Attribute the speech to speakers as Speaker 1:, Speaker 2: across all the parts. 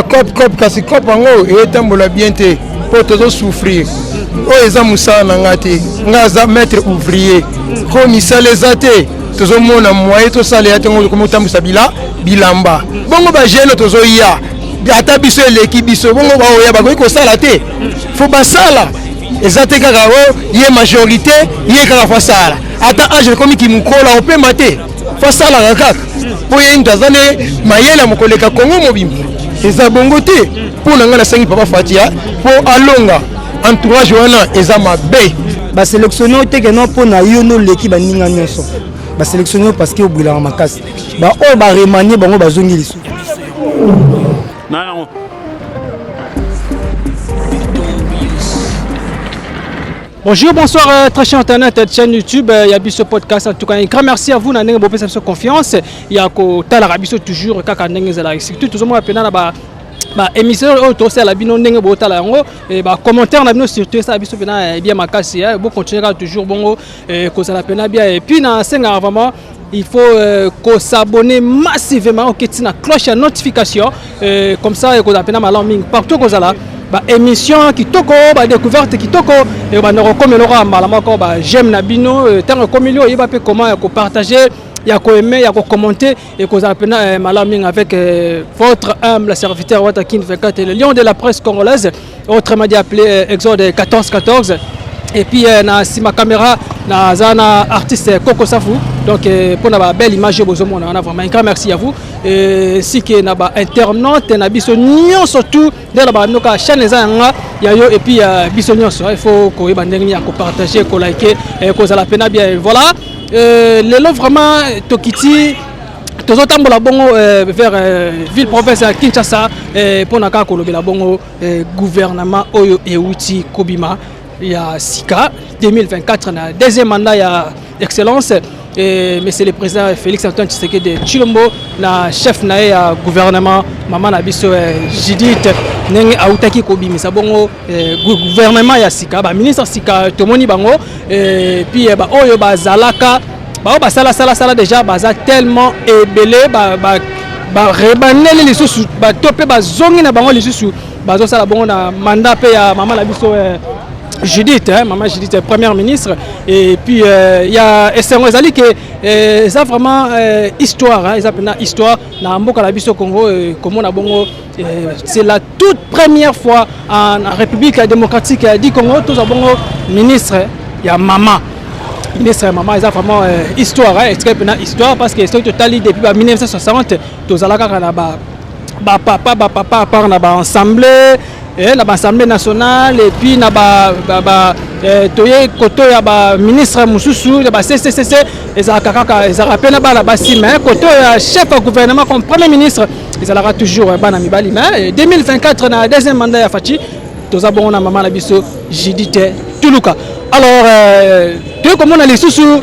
Speaker 1: Cop cop, kasi cop yango etambola bien te mpo tozosouffrir. Oyo eza mosala na nga te, nga aza maître ouvrier, ko misala eza te, tozomona moyen tosala ya te ngo komi otambwisa bila bilamba bongo. Bajeunes tozoya, ata biso eleki biso bongo, baoya bakoki kosala te. Fo basala, eza te kaka o ye majorité, ye kaka fo asala. Ata age ekomi mokolo, opema te, fo asalaka kaka mpo ye mutu aza ne mayele ya mokoleka Kongo mobimba. Eza bongo te. Mpo na ngai, nasengi papa Fatia mpo alonga entourage wana, eza mabe.
Speaker 2: Basélectionne te ke non, mpo na yo noleki baninga nyonso. Basélectionne yo parce que obwilaka makasi. Baoyo baremanier bango, bazongi lisusu.
Speaker 3: Nango.
Speaker 4: Bonjour, bonsoir, très cher internet, chaîne YouTube, il y a Biso Podcast. En tout cas, un grand merci à vous, na bopesa biso confiance. Il y a ko tala biso toujours kaka ndenge zala. Surtout tout le monde pena na ba émission oyo tosala bino, ndenge botala yango, ba commentaire na bino surtout esala biso pena bien makasi. Bo continuer kaka toujours bongo, kozala pena bien. Et puis na senga vraiment, il faut s'abonner massivement, oketi na cloche ya notification, comme ça ekozala pena malamu mingi. Partout kozala baémission kitoko, badécouverte kitoko, ebanda kokomi eloko ya mbala moko. Baj'aime na bino ntango ekomili, oyeba mpe comment ya kopartage, ya koaimer, ya kocommenter, ekozala pena malamu mingi. Avec votre humble serviteur Watakin 24, le lion de la presse congolaise, autrement dit appelé Exode 1414. Et puis na nsima caméra naza na artiste Coco Safu. Donc mpona babelle image oyo bozomona wana, vraiment un grand merci à vous, ainsi que na bainternaute na biso nyonso tout. Nde na bino kaka chaîne eza yanga, ya yo et puis ya biso nyonso. Il faut koyeba ndenge nini ya kopartage, kolike, kozala pena bien. Voilà, lelo vraiment tokiti, tozotambola bongo vers ville province ya Kinshasa mpona kaka kolobela bongo gouvernement oyo euti kobima ya sika 2024 na deuxième mandat ya excellence monsieur le président Félix Antoine Tshisekedi Tshilombo na chef na ye ya gouvernement, mama na biso Judith. Ndenge autaki kobimisa bongo gouvernement ya sika, baministre sika tomoni bango, puis baoyo bazalaka, bao basalasalasala déjà, baza tellement ebele, barebaneli lisusu bato mpe bazongi na bango lisusu, bazosala bongo na mandat mpe ya mama na biso Judith, hein, maman Judith, première ministre. Et puis, il y a esengo ezali ke eza vraiment histoire, hein, eza pena histoire na mboka na biso Congo, komona bongo, c'est la toute première fois en République démocratique du Congo toza bongo ministre ya mama, ministre ya mama. Eza vraiment histoire, hein, etikali pena histoire, parce que soki totali depuis ba 1960, tozala kaka na ba bapapa, bapapa, à part na baassemblée, na baassemblée nationale et puis na ba, ba, ba toye koto ya baministre mosusu ya ba CCCC, ezalaka kaka, ezalaka mpe na bana basi. Mais koto ya chef ya gouvernement comme premier ministre, ezalaka toujours bana mibali. Mais 2024, na deuxième mandat ya Fatshi, toza bongo na mama na biso Judith Tuluka. Alors toye komona lisusu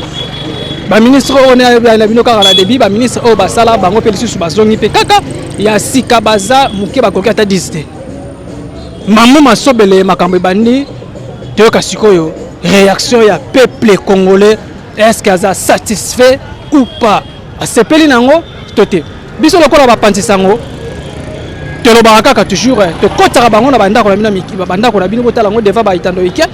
Speaker 4: baministre oyo na bino kaka na début, baministre oyo basala bango mpe lisusu bazongi, mpe kaka ya sika baza moke, bakoki ata 10 te. Mamo masobele, makambo ebandi. Toyoka sikoyo réaction ya peuple congolais: est ce que aza satisfait ou pas? Asepeli nango to te? Biso lokola bapanzisa yango, tolobaka kaka toujours, tokɔtaka bango na bandako na bino, bandako na bino, botala yango devant baitando ike,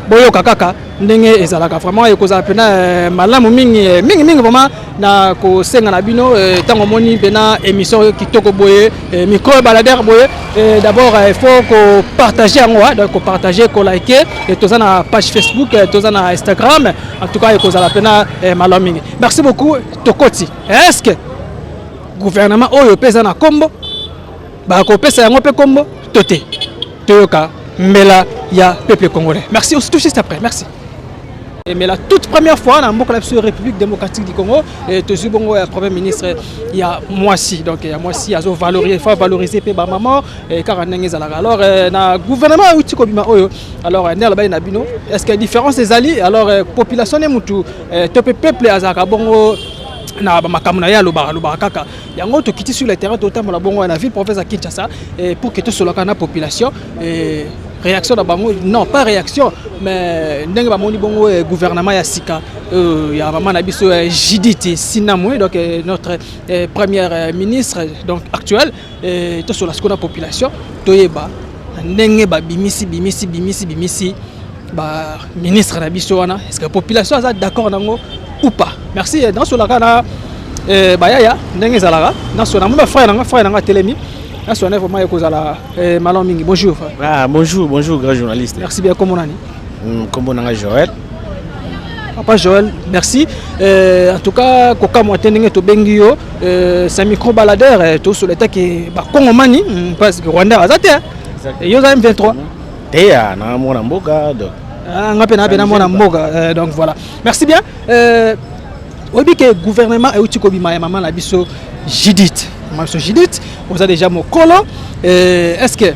Speaker 4: boyoka kaka ndenge ezalaka. Vraiment ekozala mpena malamu mingi mingi mingi vraiment na kosenga na bino, ntango omoni mpena émission kitoko boye, micro baladeur boye, d'abord il faut kopartage yango, donc kopartage, kolike. Toza na page Facebook, toza na Instagram. En tout cas ekozala mpena malamu mingi. Merci beaucoup. Tokoti, est ce que gouvernement oyo mpe eza na nkombo, bakopesa yango mpe nkombo to te? Toyoka mbela ya peuple congolais. Merci, on se touche juste après. Merci. Mais la toute première fois na mboka na biso République démocratique du Congo, tozwi bongo ya premier ministre ya mwasi. Donc ya mwasi, azo valoriser, faut valoriser mpe bamama kaka ndenge ezalaka. Alors na gouvernement euti kobima oyo, alors nde alobaki na bino, est ce que différence ezali? Alors population ne mutu to mpe peuple azalaka bongo na bamakambo na ye, alobaka, alobaka kaka yango. Tokiti sur le terrain, totambola bongo na ville province ya Kinshasa pour que tosolaka na population. Réaction na bango, non pas réaction, mais ndenge bamoni bongo gouvernement ya sika ya mama na biso Judith Suminwa, donc notre première ministre donc actuelle. Tosola sikoyo na population, toyeba ndenge babimisi bimisi bimisi bimisi baministre na biso wana, est ce que population aza d'accord nango ou pas? Merci. Nasolaka na bayaya ndenge ezalaka. Nasola namoni bafrère nanga, frère nanga atelemi, nasola vraiment ekozala malamu mingi. Bonjour, frère.
Speaker 3: Ah, bonjour, bonjour, grand journaliste.
Speaker 4: Merci bien. Kombo nani?
Speaker 3: Kombo nanga Joël.
Speaker 4: Papa Joël, merci. En tout cas, kokamwa te ndenge tobengi yo. C'est un micro baladeur, tosola etake bakongomani, parce que Rwanda aza te. Yo oza M23?
Speaker 3: Te, na mwana mboka donc.
Speaker 4: Ah, nga mpe na mpe na mwana mboka. Donc voilà, merci bien. Oyebi ke gouvernement euti kobima ya mama na biso Judith, mama biso Judith, oza déjà mokolo. Est ce que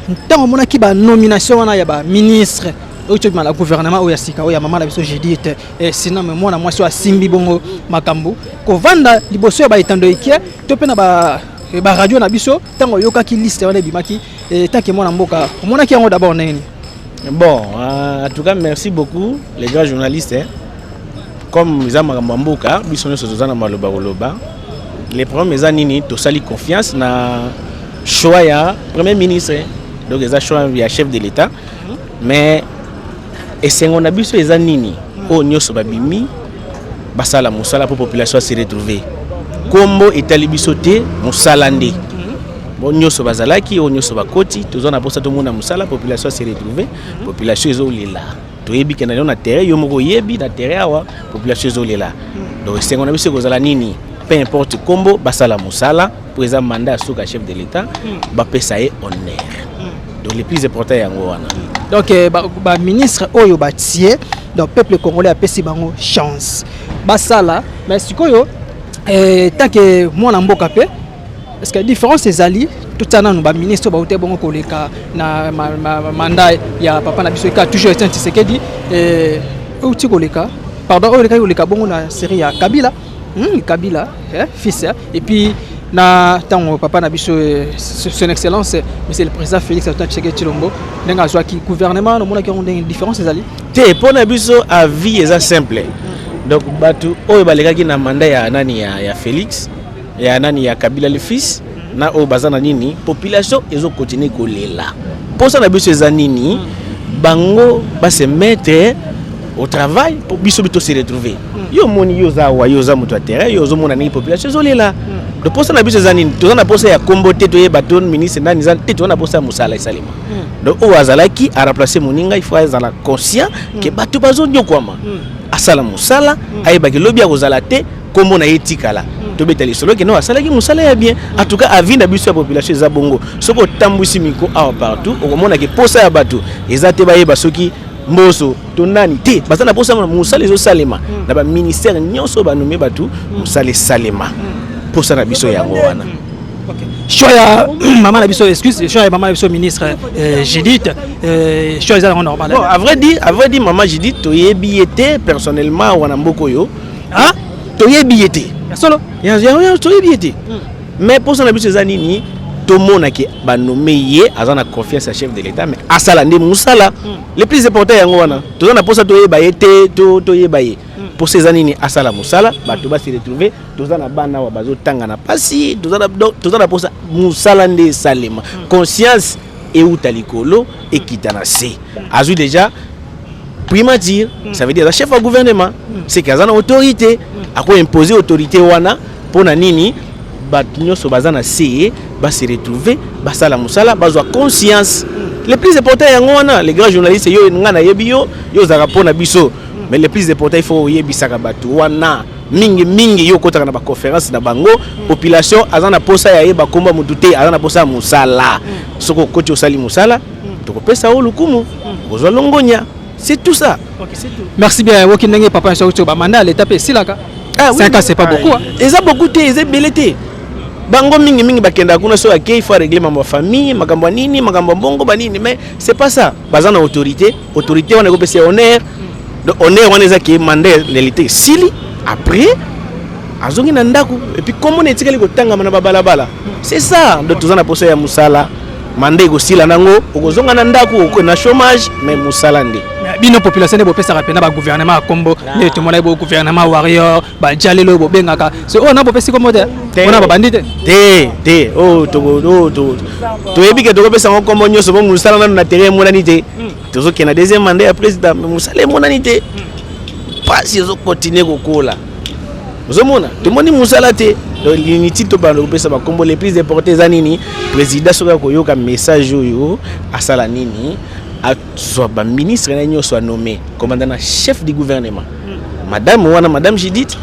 Speaker 4: ntango omonaki banomination wana ya baministre euti kobima na gouvernement oyo ya sika, oyo ya mama na biso Judith Suminwa, mwana mwasi oyo asimbi bongo makambo, kovanda liboso ya baetando ekie to mpe na baradio na biso, ntango oyokaki liste wana ebimaki, tant que mwana mboka, omonaki yango d'abord ndenge nini?
Speaker 3: Bon, en tout cas, merci beaucoup, les grands journalistes. Hein. Comme eza makambo ya mboka, biso nyonso toza na maloba koloba. Le problème eza nini? Tosali confiance na choix ya premier ministre. Donc eza choix ya chef de l'État. Mais esengo na biso eza nini? Oyo nyonso babimi, basala mosala mpo population ase retrouver. Kombo etali biso te, mosala nde. Bo nyonso bazalaki, oyo nyonso bakoti, toza na mposa tomona mosala, population ase retrouver. Population ezolela, toyebi kenda lelo na terrain, yo moko oyebi na terrain awa, population ezolela. Donc esengo na biso ekozala nini? Peu importe kombo, basala mosala mpo eza mandat ya suka chef de l'État, bapesa ye honneur. Donc le plus important yango wana.
Speaker 4: Donc baministre oyo batie, donc peuple congolais apesi bango chance basala. Mais sikoyo, tant que mwana mboka mpe, parce que différence ezali, totia nanu baministre oyo bauti bongo koleka na mandat ya papa na biso eka toujours Etienne Tshisekedi, euti koleka, pardon, oyo elekaki koleka bongo na série ya Kabila, Kabila fils, et puis na ntango papa na biso, son excellence monsieur le président Félix Antoine Tshisekedi Tshilombo, ndenge azwaki gouvernement, omonaki yango ndenge différence ezali?
Speaker 3: Te, mpo na biso avis eza simple. Donc bato oyo balekaki na mandat ya nani, ya Félix, ya nani, ya Kabila le fils, na oyo baza na nini, population ezokontinue kolela. Mposa na biso eza nini? Bango base mettre au travail po biso bi tose retrouver. Yo omoni, yo oza awa, yo oza moto ya terrain, yo ozomona ndenge population ezolela. Donc mposa na biso eza nini? Toza na posa ya kombo te, toyeba to ministre nani eza te, toza na posa ya mosala esalema. Donc oyo azalaki aremplace moninga, il faut azala conscient ke bato bazonyokwama, asala mosala, ayebaki lobi akozala te, kombo na ye etikala, tobeta lisolo ke no asalaki mosala ya bien. En tout cas, avis na biso ya population eza bongo. Soki otambwisi micro awa partout, okomona ke posa ya bato eza te bayeba soki mboso to nani te. Baza na posa mosala ezosalema na baministère nyonso banome bato, mosala esalema. Posa na biso yango wana.
Speaker 4: Choix ya mama na biso, excuse, choix ya mama na biso ministre Judith, choix eza yango normal?
Speaker 3: Bon, à vrai dire, mama Judith, toyebi ye te personnellement wana mboka oyo.
Speaker 4: Ah.
Speaker 3: Toyebi ye te.
Speaker 4: Ya solo?
Speaker 3: Toyebi ye te, mais mposa na biso eza nini? Tomonaki banome ye, aza na confiance ya chef de l'État, mais asala nde mosala. Le plus important yango wana. Toza na mposa toyeba ye te, toyeba ye. Mposa eza nini? Asala mosala, bato basi retrouve. Toza na bana awa bazotanga na pasi, toza na mposa mosala nde esalema. Conscience euta likolo ekita na se. Azwi déjà primature, ça veut dire aza chef ya gouvernement, c'est que aza na autorité, akoimpose autorité wana. Mpo na nini? Bato nyonso baza na se ye base retrouver, basala mosala, bazwa conscience. Le plus important yango wana. Les grands journalistes, yo nga nayebi yo, yo ozalaka mpo na biso, mais le plus important, il faut oyebisaka bato wana mingi mingi. Yo okotaka na baconférence na bango, population aza na posa ya yeba komba motu te, aza na posa ya mosala. Soki okoti, osali mosala, tokopesa yo lokumu, kozwa longonya. C'est tout ça.
Speaker 4: Ok, c'est tout. Merci bien. Woki ndenge papa nso ba mandat l'état pe silaka.
Speaker 3: Ah, oui,
Speaker 4: 5 ans, c'est pas beaucoup, hein.
Speaker 3: Eza beaucoup te, eza ebele te. Bango mingimingi bakendaka kuna, soki akei, il faut régler mambo ya famille, makambo ya nini, makambo ya mbongo banini, mais c'est pas ça. Baza na autorité, autorité wana ekopesa ye honneur. Donc honneur wana eza ke mandat ya l'état esili, après azongi na ndako, et puis komona etikali kotangama na babalabala. C'est ça. Donc toza na posa ya mosala. Mandat ekosila nango, okozonga na ndako, oko na chômage, mais mosala nde.
Speaker 4: Bino population nde bopesaka mpena bagouvernement ya kombo nde tomonaki bo gouvernement warrior, bajalelo oyo bobengaka so oyo na bopesi kombo te mpona babandi te.
Speaker 3: Te te, oyo toyebi ke tokopesa yango kombo nyonso bo mosala nanu na terrain emonani te. Tozokende na deuxième mandat ya président, mais mosala emonani te, mpasi ezokontinue kokola. Ozomona, tomoni mosala te, donc inutile tobanda kopesa bakombo. Le plus important eza nini? Président soki akoyoka message oyo, asala nini? Azwa baministre na ye nyonso, anome commandant na chef du gouvernement, madame wana, madame Judith,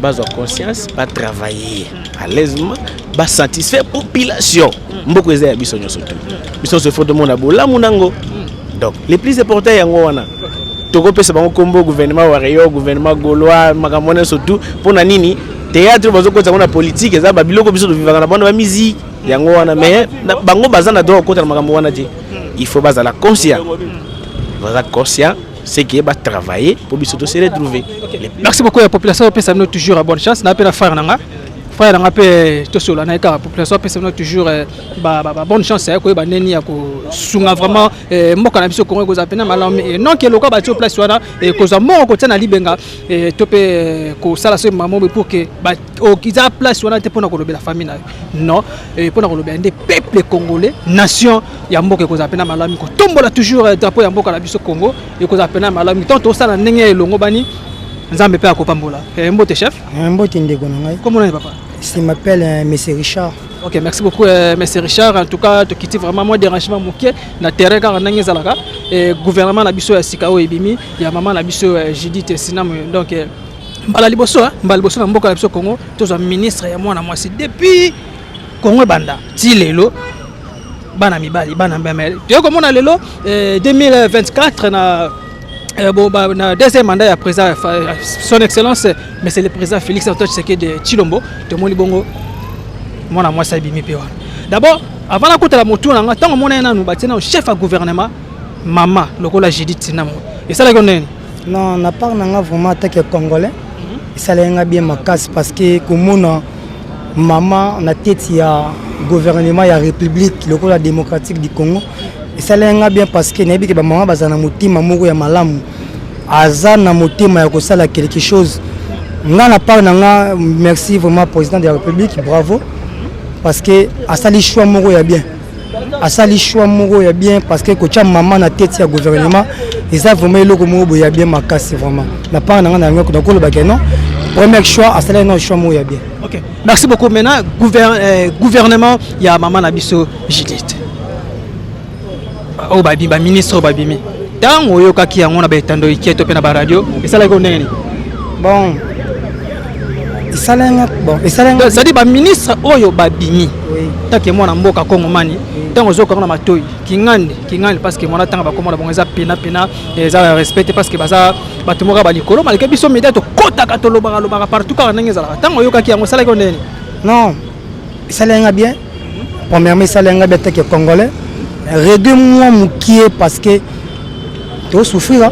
Speaker 3: bazwa conscience, batravailler à l'aisement, basatisfaire population. Mboka eza ya biso nyonso tu, biso nyonso faut tomona bolamu nango. Donc le plus important yango wana. Tokopesa bango kombo gouvernement warrior, gouvernement gaulois, makambo wana nyonso tu mpo na nini? Théâtre bazokotisa yango na politique, eza babiloko biso tovivaka na bana bamusique yango wana, mais bango baza na droit kokota na makambo wana te. Il faut bazala conscient, baza conscient, c'est que batravailler mpo biso tose retrouver.
Speaker 4: Merci beaucoup ya population opesa bino toujours bonne chance. Na mpe na frère na nga, frère na nga mpe tosola na ye kaka. Population apesa bino toujours ba bonne chance ya koyeba ndeni ya kosunga vraiment mboka na biso Kongo ekozala mpena malamu. Non ke lokola batie place wana, kozwa moko kotia na libenga to mpe kosala so mamo pour que eza place wana te mpona kolobela famille na yo, non, mpona kolobela nde peuple congolais, nation ya mboka ekozala mpena malamu. Kotombola toujours drapeau ya mboka na biso Congo ekozala mpena malamu. Ntango tosala ndenge ya elongo bani, Nzambe mpe akopambola. Mbote chef.
Speaker 2: Mbote ndeko na ngai.
Speaker 4: Kombo nani, papa?
Speaker 2: Je m'appelle monsieur Richard.
Speaker 4: Ok, merci beaucoup, monsieur Richard. En tout cas, tokiti vraiment moi dérangement moke na terrain kaka ndenge ezalaka. Gouvernement na biso ya sika oyo ebimi ya mama na biso Judith Suminwa. Donc mbala liboso, mbala liboso na mboka na biso Congo tozwa ministre ya mwana mwasi. Depuis Congo ebanda ti lelo, bana mibali, bana mbemele. Toye komona lelo 2024 na bon, bah, na deuxième mandat ya président, son excellence monsieur le président Félix Antoine Tshisekedi Tshilombo, tomoni bongo mwana mwasi abimi mpe wana. D'abord, avant nakotala motu na nga, ntango omona ye nanu batie nano chef ya gouvernement mama lokola Judith Suminwa, esalaki ndeni?
Speaker 2: Non, na part na nga vraiment, en tant que congolais, esalaki nga bien makasi parce que komona mama na tête ya gouvernement ya République lokola démocratique du Congo esalaki nga bien parce que nayebi ke bamama bazala na motema moko ya malamu, aza na motema ya kosala quelque chose. Nga na part na nga, merci vraiment président de la République, bravo, parce que asali choix moko ya bien, asali choix moko ya bien parce que kotia mama na tête ya gouvernement eza vraiment eloko moko boye ya bien makasi. Vraiment, na part na nga, na yango nakoloba ke non, premier choix asalaki non, choix moko ya bien.
Speaker 4: Ok, merci beaucoup. Maintenant, gouvernement ya mama na biso Judith oyo babimi, baministre oyo babimi, ntango oyokaki yango na baetando ike to mpe na baradio, esalaki yo ndenge nini?
Speaker 2: Bon, esalenga, bon, esalenga.
Speaker 4: C'est-à-dire baministre oyo babimi, tant que mwana mboka kongomani, ntango ozokanga na matoi kingandi kingandi, parce que mwana ntango bakomona bango eza pena pena, eza respecté parce que baza bato moko ya balikolo, malgré biso média tokɔtaka, tolobaka lobaka partout kaka ndenge ezalaka. Ntango oyokaki yango, esalaki yo ndenge nini?
Speaker 2: Non, esalenga bien. Premièrement, esalenga bien tant que congolais, regret mwa mokie parce que tosouffrir,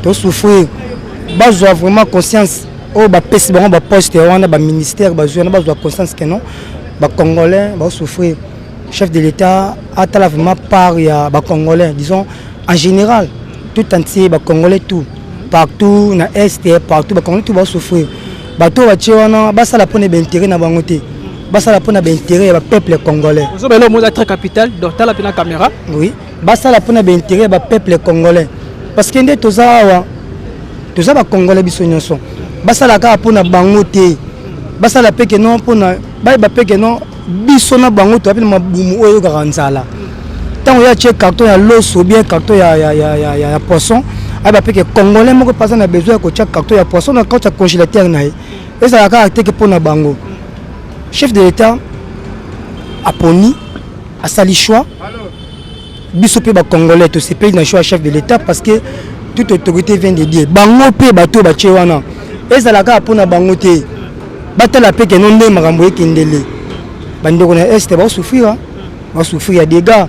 Speaker 2: tosouffrir. Bazwa vraiment conscience oyo bapesi bango baposte wana, baministère bazwi wana, bazwa conscience ke non, bacongolais bazosouffrir. Chef de l'État atala vraiment part ya bacongolais, disons en général, tout entier, bacongolais tout partout na Est, partout bacongolais tout bazosouffrir. Bato oyo batie wana basala mpona baintérêt na bango te, basala mpona baintérêt ya bapeuple congolais.
Speaker 4: Ozobela omo eza très capital, donc tala mpe na caméra.
Speaker 2: Oui, basala mpona baintérêt ya bapeuple congolais parce que nde toza awa, toza bacongolais biso nyonso. Basala kaka mpona bango te, basala mpe ke non, mpona bayeba mpe ke non, biso na bango toya mpe na mabumu oyo eyokaka nzala. Ntango ye atie carton ya loso, bien carton ya poisson, ayeba mpe ke congolais moko mpe aza na besoin ya kotia carton ya poisson na kati ya congélateur na ye. Ezala kaka teke mpona bango. Chef de l'État aponi, asali choix, biso mpe bacongolais tosepeli na choix ya chef de l'État parce que toute autorité vient de Dieu. Bango mpe bato batie wana, ezala kaka mpona bango te, batala mpe keno nde makambo ekendele. Bandeko na Est baosouffrir, baosouffrir ya dégâts,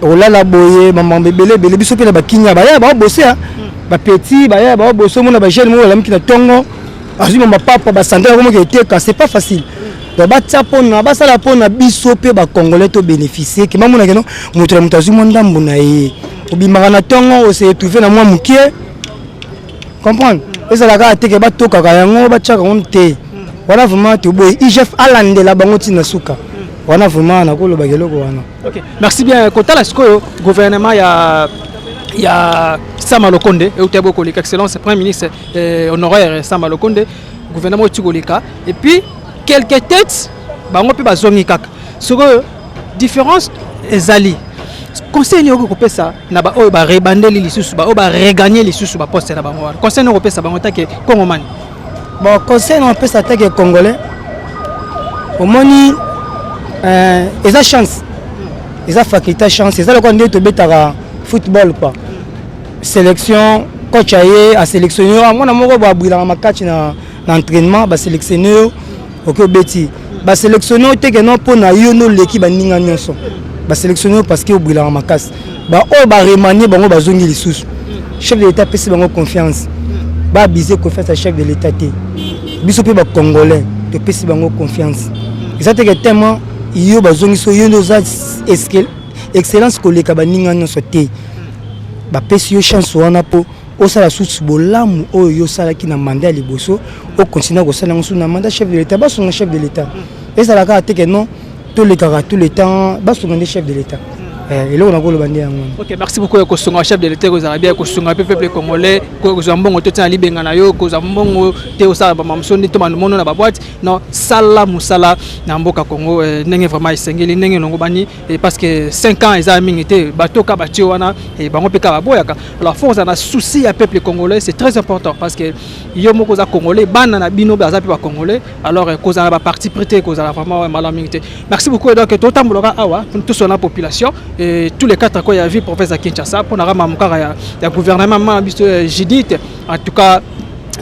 Speaker 2: olala boye, makambo ebele ebele. Biso mpe na bakinya baya baobose, bapeti baya baobose, omona bajeune moko balamiki na ntongo, azwi mapapa, basandale, akomoki eteka. C'est pas facile. Donc batia mpona basala mpona biso mpe bacongolais tobénéficie ke bamonake no moto na moto azwi mwa ndambo na ye, obimaka na ntongo, ose retrouve na mwa mokie, comprendre? Ezala kaka te ke batokaka yango, batiaka yango te. Wana vraiment toboye. IGF alandela bango ntina suka wana. Vraiment nakolobaka eloko wana.
Speaker 4: Ok, merci bien. Kotala sikoyo gouvernement ya Sama Lokonde euti ya koleka, excellence premier ministre honoraire Sama Lokonde, gouvernement euti koleka, et puis quelques têtes bango mpe bazongi kaka. Sikoyo différence ezali, conseil nini okoki kopesa na baoyo barebandeli lisusu, baoyo baregagner lisusu baposte na bango wana? Conseil nini okopesa bango take kongomani?
Speaker 2: Bon, conseil na opesa take congolais, omoni, eza chance, eza faculté, chance. Eza lokola ndenge tobetaka football quoi, sélection, coach aye asélectionne yo, mwana moko bo abwilaka makati na entraînement, basélectionne yo, oki obeti. Basélectionne yo teke no mpo na yo noleki baninga nyonso. Basélectionne yo parce que obwilaka makasi. Baoyo baremanier bango, bazongi lisusu, chef de l'état apesi bango confiance, baabuse confiance ya chef de l'état te. Biso mpe bacongolais topesi bango confiance. Eza teke tema yo bazongisi yo nde oza excellence koleka baninga nyonso te. Bapesi yo chance wana mpo osala susu bolamu oyo yo osalaki na mandat ya liboso, okontinue kosala yango susu na mandat chef de l'état. Basunga chef de l'état. Ezala kaka teke non, tolekaka tout le temps. Basunga nde chef de l'état. Eloko nakoloba nde yango wana.
Speaker 4: Ok, merci beaucoup. Ya kosunga chef de l'état kozala bien, kosunga mpe peuple congolais. Kozwa mbongo te tia na libenga na yo, kozwa mbongo te osala bamamoso nde to bandomono na baboîte. Non, sala mosala na mboka Congo ndenge vraiment esengeli, ndenge elongo bani, parce que 5 ans eza mingi te. Bato ka batie wana, bango mpe kaka baboyaka. Alors faut ozala na souci ya peuple congolais, c'est très important, parce que yo moko oza congolais, bana na bino baza mpe bacongolais. Alors kozala na baparti pris te, kozala vraiment malamu mingi te. Merci beaucoup. Donc totambolaka awa, tosona population et tous les quatre coins ya ville province ya Kinshasa mpona kama kaka ya gouvernement ma biso Judith. En tout cas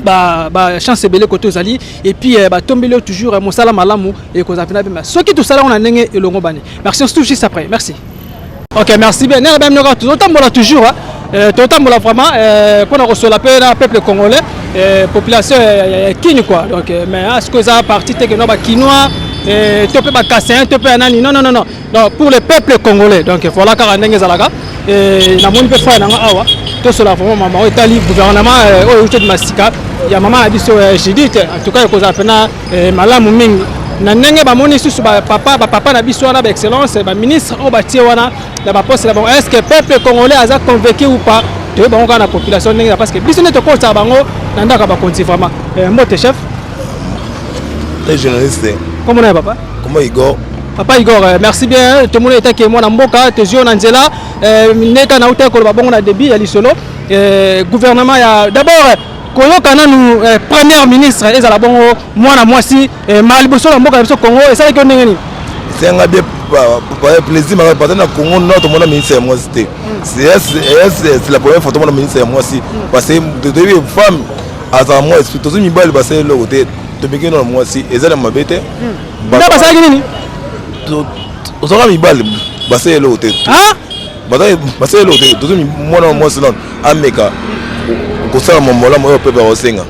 Speaker 4: ba chance ebele kote ozali, et puis batombeli yo toujours mosala malamu ekozala mpena bema soki tosala ngo na ndenge elongo bani. Merci, on se touche juste après. Merci. Ok, merci bien. Ndenge baminoka, tozotambola toujours, tozotambola vraiment mpona kosola mpe na peuple congolais, population ya Kini quoi. Donc mais sikoyo eza parti te ke no bakinois to mpe bakasaïens to mpe ya nani. Non, non, non, non, donc pour le peuple congolais. Donc voilà kaka ndenge ezalaka. Namoni mpe frère nanga awa, tosola vraiment mama oyo etali gouvernement oyo euti masika ya mama na biso Judith. En tout cas ekozala mpena malamu mingi na ndenge bamoni lisusu bapapa, bapapa na biso wana, baexcellence baministre oyo batie wana na baposte na bango. Est ce que peuple congolais aza convaincu ou pas? Toyebi bango kaka na population ndenge, parce que biso nde tokotisaka bango na ndako ya bakonzi vraiment. Mbote chef.
Speaker 5: Les journalistes.
Speaker 4: Comment on est, papa?
Speaker 5: Comment Igor?
Speaker 4: Papa Igor, merci bien. Tomoni etake mwana mboka, tozwi yo na nzela ndeka na uta koloba bongo na début ya lisolo. Gouvernement ya d'abord koyoka nanu première ministre ezala bongo mwana mwasi ma liboso na mboka na biso Congo, esalaki yo ndenge nini?
Speaker 5: Esenga bien, plaisir maka parce na Congo nord tomona ministre ya mwasi te. C'est la première fois tomona ministre ya mwasi, parce que toyebi femme azala mwa esprit. Tozwi mibali basali eloko te, tomeki na mwasi, eza na mabe te.
Speaker 4: Nde basalaki nini?
Speaker 5: Ozalaka mibali basali eloko te, basali eloko te. Tozwi mwana mwasi nano ameka kosala malamu oyo pepe akosenga.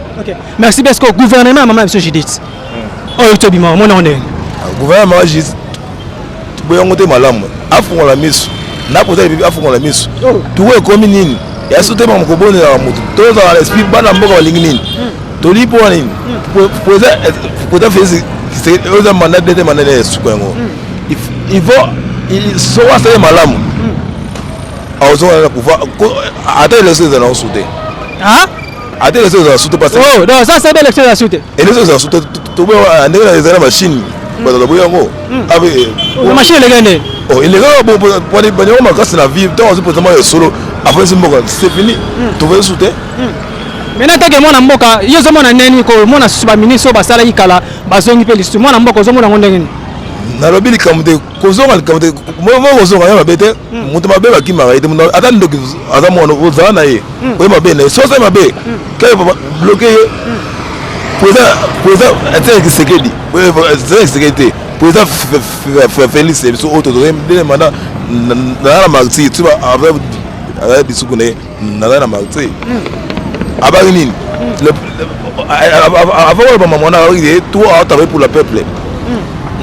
Speaker 4: Merci. Parce que gouvernement ya mama na biso Judith oyo tobima, omona ndenge?
Speaker 5: Gouvernement mama Judith, boyango te malamu. Afungola miso na koza, afungola miso. Tuko ekomi nini ya so te, mama kobondelaka motu. Tozala na esprit bana mboka balingi nini, tolingi mpo nini. Président Félix, oza mandat te, mandat ya suka yango. Il faut soko asali malamu, azonga na pouvoir. Ata élection ezala nango su te, ata élection ezala su te, parce
Speaker 4: que donc ça c'est élection ezala su te.
Speaker 5: Élection ezala su te, ndenge ezala machine, bato baboyi yango.
Speaker 4: Machine eleka nde?
Speaker 5: Eleka banyango makasi na vie. Ntango azwi président ya solo, afandisi mboka, c'est fini, tovoye su te.
Speaker 4: Maintenant take mwana mboka, yo ozomona neni komona susu baministre oyo basalaki kala bazongi mpe lisusu? Mwana mboka, ozomona yango ndenge nini?
Speaker 5: Nalobi likambo te, kozonga likambo te. Mo kozonga ya mabe te. Moto mabe bakimaka ye te. Ata ndoki aza mwana, ozala na ye, oye mabe na ye. So osali mabe, kaka bloquer ye. Président Etienne Tshisekedi, Etienne Tshisekedi te, président Félix biso oyo tozali ndenge mana naza na martyr ti azali lisuku na ye, naza na martyr. Abaki nini avant koloba mama wana? Abaki tout a travaillé pour le peuple.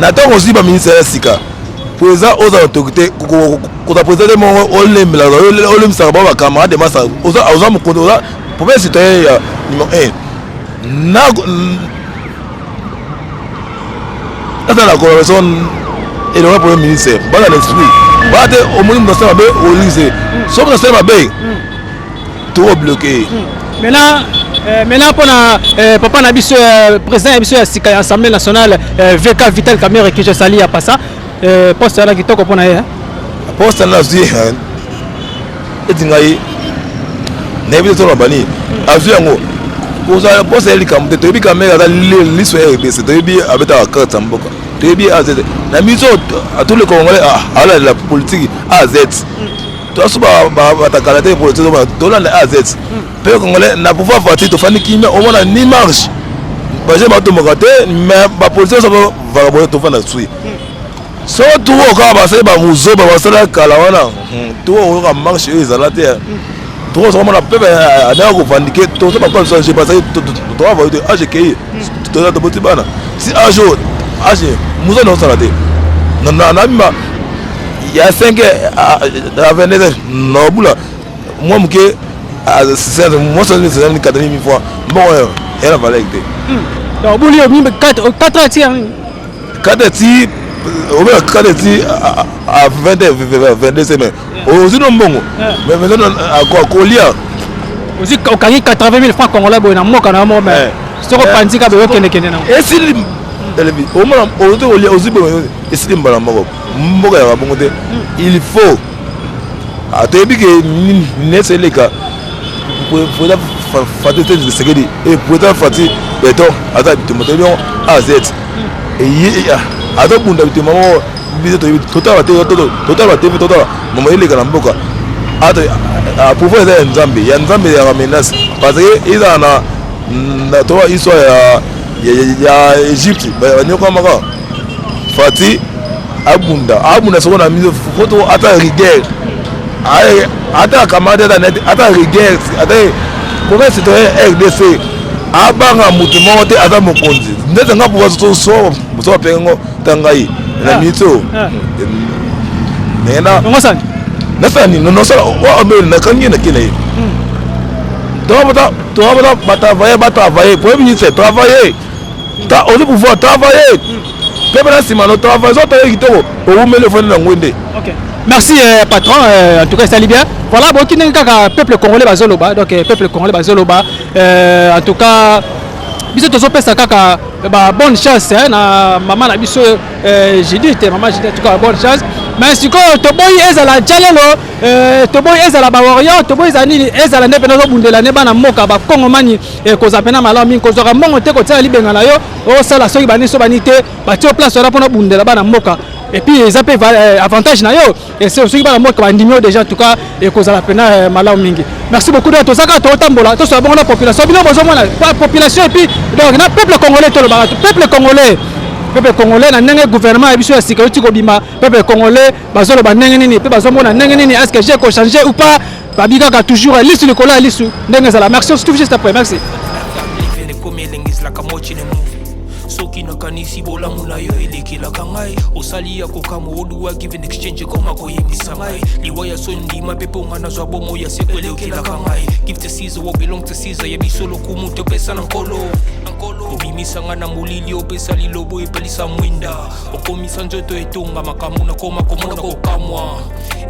Speaker 5: Na ntango ozwi baministre ya sika, président oza autorité, koza président te moko olemelaka, olemisaka bao bacamarade masa. Oza mokonzi, oza premier citoyen ya numéro 1. Na ata na collaboration elonga premier ministre, baza na esprit baa te. Omoni moto asala mabe, olise soki moto asala mabe, tokobloke.
Speaker 4: Maintenant, mpona papa na biso, président ya biso ya sika ya Assemblée nationale, VK Vital Kamerhe, que je salue ya pasa, poste wana kitoko mpona ye.
Speaker 5: Poste wana azwi, eti ngai nayebi te toloba nini. Azwi yango, kozala poste ya likambo te. Toyebi Kamerhe aza liso ya RDC, toyebi abetaka carte ya mboka, toyebi az na miso tous les Congolais alandela politique a z. Toaso batakala te, politique tolanda a z mpe Congolais na pouvoir. Fati tofandi kimia, omona ni marche, baje batomboka te, mais bapolitique nyonso vagabond. Tofanda sui so tuko kaka basali bamuzoba basala kala wana, tuko oyoka marche oyo ezala te. Tuko sokomona pepe andaka kovandike tozo bakola biso age parce toka te age ekei, toza toboti bana si age oyo age muzo na osala te. Nabima ya 5 à 22 heures, nabula mwa moke, mwasi 80 000 fois mbongo oyo eza na valeur te.
Speaker 4: Donc obuli yo 4 heures ti
Speaker 5: 4 ti obela 4 ti à 20 heures, 22 heures, mais ozwi no mbongo, mais maintenant kolia.
Speaker 4: Ozwi, okangi 80 000 francs congolais boye na mboka na yo moko, mais soki opanzi kaka boye, okendekende nango.
Speaker 5: Esili telebi, omona ozwi kolia, ozwi boye, esili mbala moko. Mboka yaka bongo te. Il faut toyebi ke neti eleka président Fati te, Tshisekedi e président Fati Beton aza bitumba, toyebi yango a z azobunda bitumba moko. Biso toyebi, totala te, totala te, totala mama eleka na mboka. Pouvoir eza ya Nzambe, ya Nzambe yaka menace, parce que ezala na toa histoire ya Égypte banyokamaka. Fati abunda, abunda soko na miso foto, ata rigueur, ata camarade, ata net, ata rigueur, ata premier citoyen RDC abanga motu moko te. Aza mokonzi ndeti nga pouvoir so so bapenga ngo ta ngai na minute oyo ndenge nasala nini, nosala nakangi ye nake na ye. Tokabota batravaille, batravaille, premier ministre travailler, ozi pouvoir travailler mpe na nsima no travaille ozotala kitoko, owumeli, ofandi na ngwende.
Speaker 4: Merci patron, en tout cas esali bien. Voilà, boki ndenge kaka peuple congolais bazoloba. Donc peuple congolais bazoloba, en tout cas biso tozopesa kaka ba bonne chance na mama na biso Judith, mama Judith, en tout cas bonne chance. Mais sikoyo toboyi ezala jalelo, toboyi ezala bawarrior, toboyi ezala nini, ezala nde mpena ozobundela nde bana mboka bakongomani. Kozala mpena malamu mingi, kozwaka mbongo te, kotiala libenga na yo, osala soki bani so bani te, batie yo place wana mpona obundela bana mboka. Et puis eza mpe avantage na yo soki bana mboka bandimi yo déjà. En tout cas ekozala mpena malamu mingi. Merci beaucoup. Donc toza kaka totambola, tosola bongo na population. Bino bozomona population et puis donc na peuple congolais, tolobaka peuple congolais, peuple congolais na ndenge gouvernement ya biso ya sika euti kobima, peuple congolais bazoloba ndenge nini mpe bazomona ndenge nini? Est ce que j'ai kochange ou pas? Babi kaka toujours lisu likolo ya lisu ndenge ezala. Merci, on se trouve juste après. Merci.
Speaker 6: Ekomi elengi, ezalaka mochi movie. Soki nakanisi bolamu na yo elekelaka ngai, osali ya kokamwa, oduwa give and exchange, ekoma koyebisa ngai liwa ya so ndima mpe mponga nazwa bomo ya seko elekelaka ngai. Give to Caesar what belong to Caesar, ya biso lokumu topesa na Nkolo. Obimisanga na molili, opesa lilobo, epelisa mwinda, okomisa nzoto etonga makambo, nakoma komona kokamwa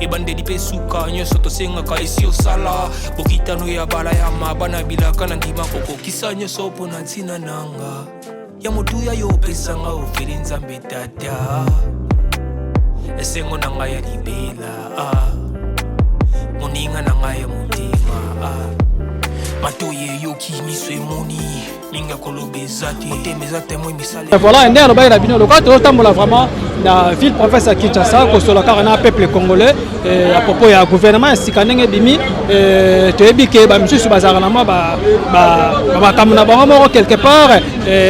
Speaker 6: ebandeli mpe suka nyonso tosengaka esi osala bokitano ya bala ya mabana bilaka na ndima kokokisa nyonso mpo na ntina nanga ya motuya yo opesanga ofeli. Nzambe Tata, esengo na ngai ya libela, moninga na ngai ya motema, matoi eyoki, miso emoni, mingi akoloba eza te, motema eza témoin, misala.
Speaker 4: Voilà, nde alobaki na bino lokola tozotambola vraiment na ville province ya Kinshasa, kosola kaka na peuple congolais à propos ya gouvernement ya sika ndenge ebimi. Toyebi ke bamisusu bazalaka na mwa makambo na bango moko quelque part,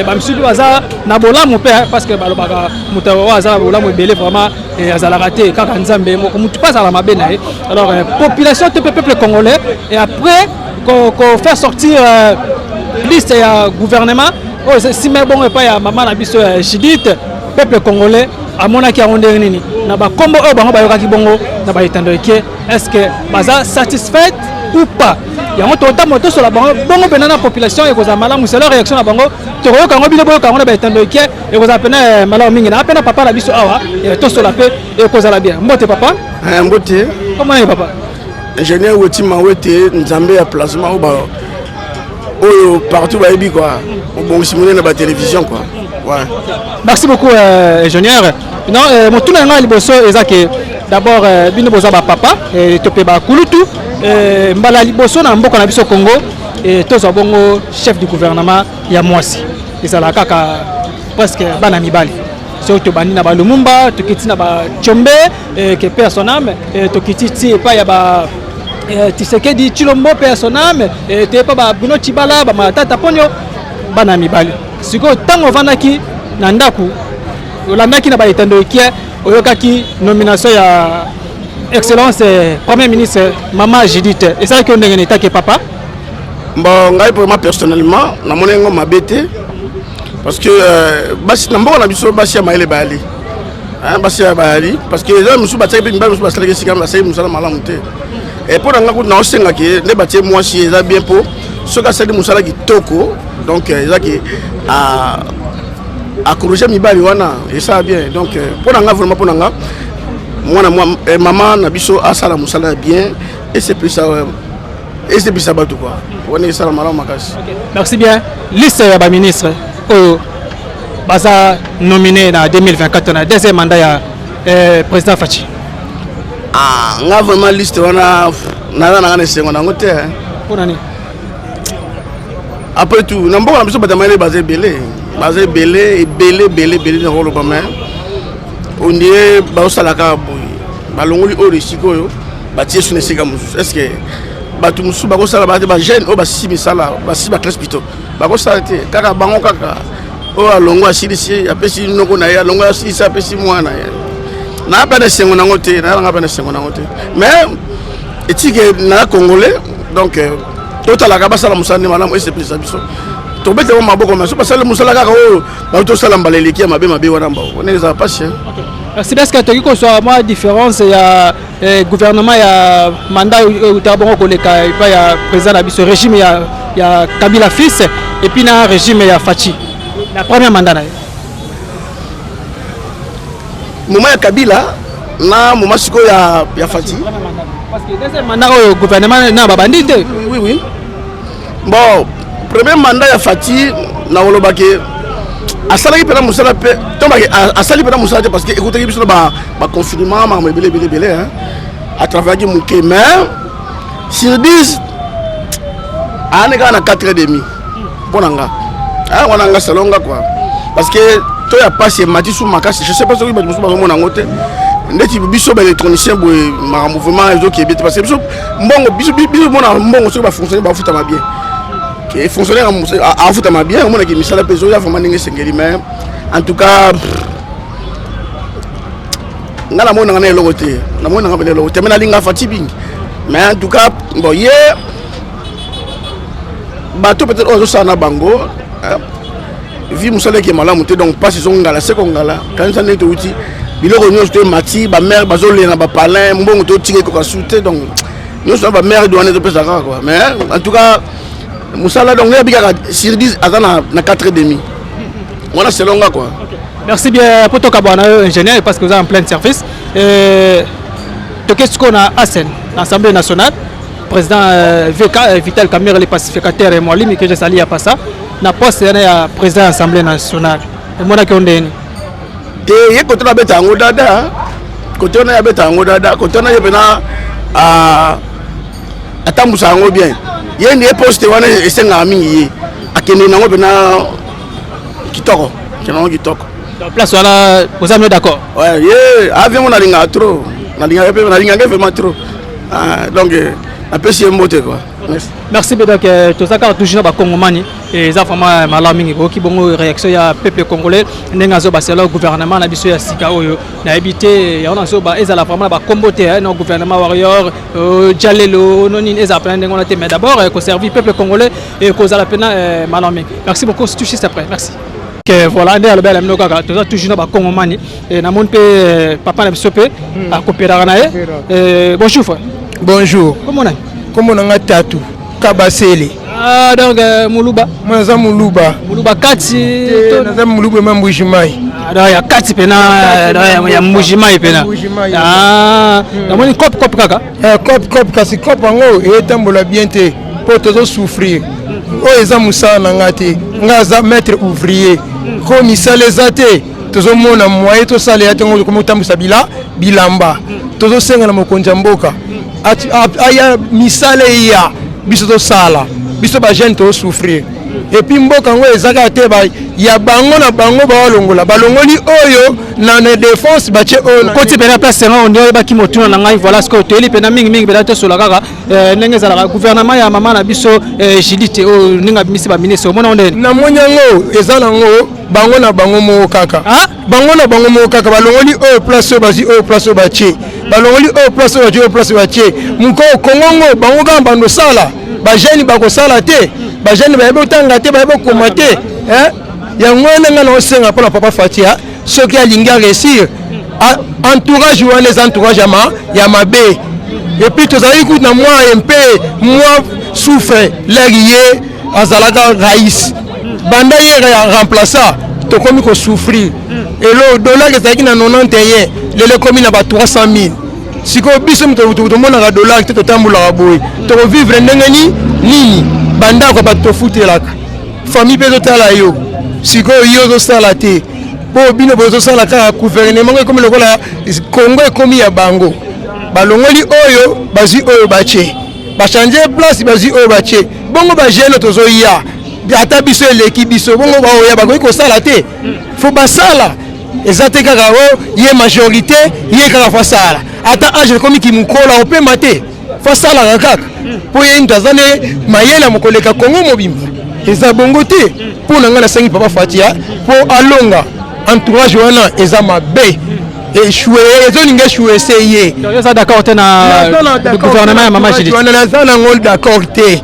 Speaker 4: bamisusu mpe baza na bolamu mpe, parce que balobaka moto oyo aza na bolamu ebele vraiment azalaka te, kaka Nzambe moko. Motu mpe azala mabe na ye. Alors population to mpe peuple congolais, et après ko faire sortir liste ya gouvernement oyo nsima bongo epai ya mama na biso ya Judith. Peuple congolais amonaki yango ndenge nini na bakombo oyo bango bayokaki bongo na baetando eke? Est ce que baza satisfaite ou pas? Yango tokotambola, tosola bango bongo mpena na population. Ekozala malamu selon réaction na bango, tokoyoka yango, bino boyoka yango na baetando eke. Ekozala pena malamu mingi. Na mpe na papa na biso awa, tosola mpe, ekozala bien. Mbote, papa.
Speaker 7: Mbote.
Speaker 4: Komona ye, papa?
Speaker 7: Ingénieur Weti Mawete, Nzambe ya plasma oyo oyo partout bayebi quoi, obongisi monene na batélévision quoi, ouais.
Speaker 4: Merci beaucoup, ingénieur. Non, motuna ya ngai liboso eza ke d'abord, bino boza bapapa, to mpe bakulutu, mbala liboso na mboka na biso Congo, tozwa bongo chef du gouvernement ya mwasi. Ezalaka kaka presque bana mibali. Soki tobandi na baLumumba, tokiti na baTshombe, que paix à son âme, tokiti ti epai ya ba Tshisekedi Tshilombo, paix à son âme, toyepa ba Bruno Tshibala, baMatata Ponyo, bana mibali. Sikoyo ntango ovandaki na ndako, olandaki na baetando ekie, oyokaki nomination ya excellence premier ministre mama Judith, esalaki yo ndenge nini etake papa?
Speaker 7: Bon, ngai vraiment personnellement namoni yango mabe te, parce que basi na mboka na biso, basi ya mayele bayali, basi ya bayali, parce que eza mosusu batiaki mpe mibali mosusu basalaki esika, basali mosala malamu te. Mpo na ngai kutu naosengaki nde batie mwasi, eza bien, mpo soki asali mosala kitoko, donc ezaki acorriger mibali wana, esala bien. Donc mpo na nga vraiment, mpo na nga, mwana mama na biso asala mosala ya bien, esepelisa bato quoi, wana esala malamu makasi.
Speaker 4: Merci bien. Liste ya baministre oyo baza nominé na 2024 na deuxième mandat ya président Fatshi?
Speaker 7: Ah, nga vraiment liste wana naza nanga na esengo nango te.
Speaker 4: Mpona nini?
Speaker 7: Après tout, na mboka na biso bato ya mayele baza ebele, baza ebele, ebele, ebele, ebele na koloba, mais on dirait bazosala kaka boye, balongoli oyo esika oyo, batie su na esika mosusu. Est ce que bato mosusu bakosala bate? Bajeune oyo basisi misala, basisi baclasse plutôt, bakosala te? Kaka bango kaka oyo alongo asilisi, apesi noko na ye, alongo asilisi, apesi mwana ye. Naa mpe na esengo nango te, nayalanga mpe na esengo nango te, mais etike naa congolais. Donc totalaka basala mosala nde malamu, esepelisa biso, tobetela maboko. Mais so basali mosala kaka oyo bato tosala mbala eleki ya mabe mabe wana, mbao wana ezala pasi.
Speaker 4: Merci. Est-ce que tokoki kozwa mwa différence ya gouvernement ya mandat eutaka bongo koleka epai ya président na biso, régime ya Kabila fils, et puis na régime ya Fatshi na premier mandat na ye?
Speaker 7: Moment ya Kabila na moment sikoyo ya Fatshi?
Speaker 4: Parce que deuxième mandat oyo, gouvernement na babandi te.
Speaker 7: Oui, bon, premier mandat ya Fatshi, nakolobaki asalaki mpena mosala mpe tombaki asali mpena mosala te, parce que ekutaki biso na baconfinement, makambo ebele ebele ebele, atravaillaki moke. Mais sur 10, ayani kaka na 4 et demi mpo na nga wana, nga salonga quoi, parce que to ya pasi emati su makasi. Je sais pas soki bato mosusu bazomona yango te. Ndeti biso baélectronicien boye, makambo vraiment ezokebi te, parce que biso mbongo, biso mona mbongo, soki bafonctionnaire bafutama bien, fonctionnaire afutama bien, omonaki misala mpe ezoya vraiment ndenge esengeli. Mais en tout cas, nga namonanga na eloko te, namonanga pene eloko te, mais nalinga Fatshi mingi. Mais en tout cas, bon, ye bato peut-être oyo azosala na bango vi mosala eke malamu te, donc mpasi ezongala se kongala. Kanisa ndenge touti, biloko nyonso to emati, bamare bazolela na bapalin, mbongo totika ekoka su te, donc nyonso na bamare wana ezopesa kaka quoi. Mais en tout cas mosala, donc nayebi kaka sur 10 aza na 4 et demi wana, selon nga quoi.
Speaker 4: Merci bien po tokabwana yo, ingénieur, parce que vous êtes en plein service. Toke sikoyo na ASN, Assemblée nationale, président VK, Vital Kamerhe le pacificateur et Mwalimi que je salue ya pasa na poste yana ya président ya Assemblée nationale, emonaki yo ndeni?
Speaker 7: Te, ye kote na abeta yango dada, kote wana ye abeta yango dada, kote wana ye mpena atambusa yango bien. Ye nde ye poste wana esengaka mingi, ye akende nango mpena kitoko, akende nango kitoko.
Speaker 4: Place wana oza mieux d'accord?
Speaker 7: Ouais, ye avion ngo nalingaka trop, nalingaka mpe, nalingaka vraiment trop. Ah, donc napesi ye mbote quoi.
Speaker 4: Merci, merci mpe. Donc toza kaka toujours na bakongomani, eza vraiment malamu mingi. Koyoki bongo réaction ya peuple congolais ndenge azobasela gouvernement na biso ya sika oyo. Nayebi te, yango nazoba ezala vraiment na bakombo te, no gouvernement warrior, jalelo, no nini, ezala mpena ndenge wana te, mais d'abord koservir peuple congolais ekozala mpena malamu mingi. Merci beaucoup, tout juste après. Merci. Que voilà, nde alobi ala bino kaka toza toujours na bakongomani. Namoni mpe papa na biso mpe akopelaka na ye. Bonjour frère.
Speaker 1: Bonjour.
Speaker 4: Kombo nani?
Speaker 1: Kombo na nga Tatu Kabasele.
Speaker 4: Ah, donc moluba.
Speaker 1: Moi naza moluba.
Speaker 4: Moluba kati?
Speaker 1: Naza moluba ma Mbuji-Mayi.
Speaker 4: Ah, donc ya kati pena, donc ya Mbuji-Mayi pena. Ah, namoni cop cop kaka.
Speaker 1: Cop cop, kasi cop yango etambola bien te mpo tozosouffrir. Oyo eza mosala na nga te, nga aza maître ouvrier. Ko misala eza te, tozomona moyen tosalela te. Ngo tokomi kotambwisa bilamba. Tozosenga na mokonzi ya mboka aya, misala eya, biso tosala. Biso bajeune tozosouffrir. Et puis mboka yango eza kaka te ya bango na bango. Baolongola, balongoli oyo na défense, batie oyo.
Speaker 4: Koti mpena place yango nde oyebaki motuna na ngai. Voilà, sikoyo toyeli mpena mingimingi mpena tosola kaka ndenge ezalaka gouvernement ya mama na biso Judith oyo, ndenge abimisi baministre, omona ngo ndeni?
Speaker 1: Namoni yango eza nango bango na bango moko kaka, bango na bango moko kaka. Balongoli oyo place oyo, bazwi oyo place oyo, batie. Balongoli oyo place oyo, batie oyo place oyo, batie. Mokolo Kongongo bango kaka bando osala, bajeune bakosala te, bajeune bayebi otanga te, bayebi okoma te. Yango wana ngai naosenga mpona papa Fatia, soki alingi aréussir, entourage wana eza entourage ya mabe. Et puis tozalaki kutu na mwa mpe mwa souffre lere ye azalaka raïs. Banda ye remplaça, tokomi kosouffrir. Elo dollar ezalaki na 91, lelo ekomi na ba 300 000. Sikoyo biso tomonaka dollar te, totambolaka boye, tokovivre ndenge ni nini? Bandako bato tofutelaka, famille mpe ezotala yo. Sikoyo yo ozosala te mpo bino bozosala kaka. Gouvernement ngo ekomi lokola Kongo ekomi ya bango. Balongoli oyo, bazwi oyo, batie, bachange place, bazwi oyo, batie. Bongo bajeune tozoya, ata biso eleki biso, bongo baoya bakoki kosala te? Fo basala. Eza te kaka o ye majorité, ye kaka fo asala. Ata age ekomi kimokolo, opema te, fo asalaka kaka mpo ye moto aza ne mayele ya mokoleka Kongo mobimba. Eza bongo te. Mpo na ngai, nasengi papa Fatia mpo alonga entourage wana, eza mabe, échoué, ezolinga échoué se ye.
Speaker 4: Eza d'accord te na gouvernement ya mama Judith?
Speaker 1: Wana naza nango d'accord te.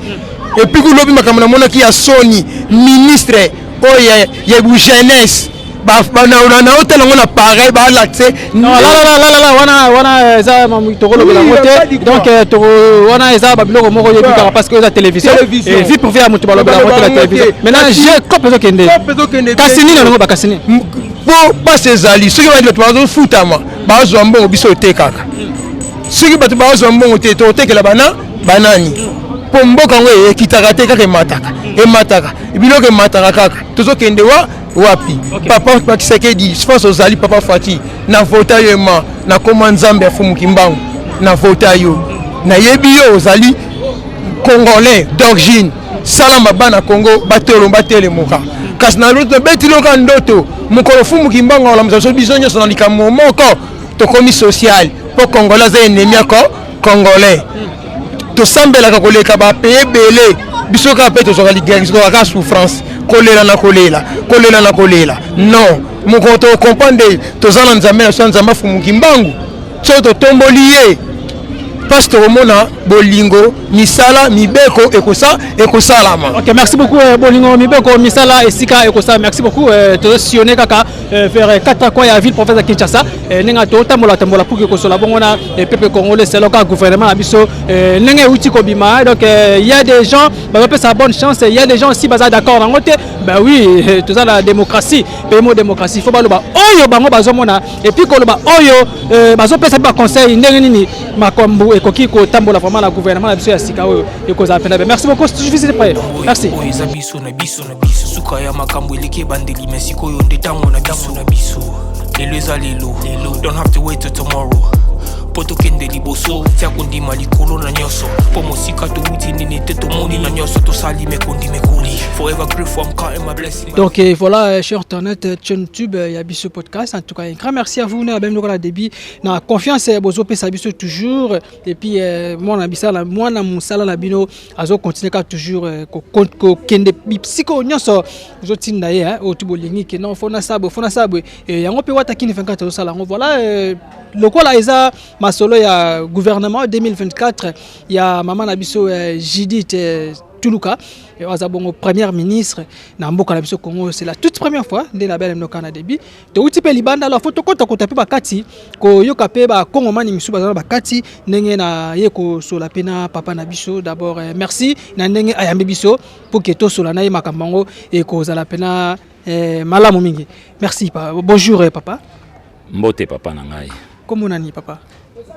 Speaker 1: Et puis kulobi makambo namonaki ya soni, ministre oyo ya jeunesse, naotala yango na pareil, baalakise.
Speaker 4: Lalala, wana eza tokolobela yango te. Donc wana eza babiloko moko oyebi kaka, parce que eza télévision, vie privée ya moto balobela yango te na télévision. Maintenant je cope ezokende kasi nini alongo bakasi nini?
Speaker 1: Mpo mpasi ezali. Soki bato bazofutama, bazwa mbongo, biso otekaka. Soki bato bazwa mbongo te, tokotekela bana banani? Mpo mboka yango ekitaka te, kaka emataka, emataka, biloko emataka kaka. Tozokende wa wapi? Papa Tshisekedi, force ozali. Papa Fati, na vota yo ema nakoma Nzambe ya Fumuki Mbangu, na vota yo, nayebi yo ozali Congolais d'origine. Salama bana Congo batelo batelemoka. Kasi nabeti loka ndoto, mokolo Fumuki Mbangu akolamisa biso, biso nyonso na likambo moko, tokomi social, mpo Congolais aza ennemi yako Congolais. Tosambelaka koleka bapays ebele, biso kaka mpe tozwaka ligeri, tozwaka souffrance, kolela na kolela, kolela na kolela. Non, mokolo tocomprendre toza na Nzambe na biso, Nzambe afumuki mbangu. Soki totomboli ye mpasi, tokomona bolingo, misala, mibeko ekosalama.
Speaker 4: Ok, merci beaucoup. Bolingo, mibeko, misala esika ekosala. Merci beaucoup. Tozosillonne kaka vers quatre coins ya ville province ya Kinshasa, ndenge totambola tambola pour que kosola bongo na peuple congolais selon kaka gouvernement na biso ndenge euti kobima. Donc il y a des gens bazopesa bonne chance, il y a des gens aussi baza d'accord nango te. Ben oui, toza na démocratie, pays mo démocratie, faut baloba oyo bango bazomona et puis koloba oyo bazopesa mpe baconseil ndenge nini makambo ekoki kotambola vraiment na gouvernement na biso ya sika oyo ekozala mpena bien. Merci beaucoup, visite près, merci.
Speaker 6: Oyo eza biso na biso na biso. Suka ya makambo eleki ebandeli, me sikoyo nde ntango na biso na biso. Lelo eza lelo, don't have to wait till tomorrow mpo tokende liboso. Tia kondima likolo na nyonso, mpo mosika towuti nini te, tomoni na nyonso tosali mekondi mekoli. Forever grateful, I'm counting my blessings.
Speaker 4: Donc et voilà, cher internaute, chaîne YouTube ya biso podcast. En tout cas, un grand merci à vous. Na même lokola débit na confiance bozo pesa biso toujours. Et puis mwana bisala, mwana musala na bino azo continuer ka toujours ko kende bisiko nyonso ozotinda ye oyo tu bolingi ke non, fona sabwe, fona sabwe yango mpe wata kini 24 azosala yango. Voilà, lokola eza masolo ya gouvernement 2024 ya mama na biso Judith. Tuluka aza bongo premier ministre na mboka na biso Congo. C'est la toute première fois nde na bele mnoka na début touti mpe libanda. Alors faut tokota-kota mpe bakati koyoka mpe bakongomani misusu baza na bakati ndenge na ye kosola mpe na papa na biso. D'abord merci na ndenge ayambi biso pour ke tosola na ye makambo yango ekozala mpena malamu mingi. Merci pa. Bonjour papa.
Speaker 8: Mbote papa na ngai.
Speaker 4: Kombo nani, papa?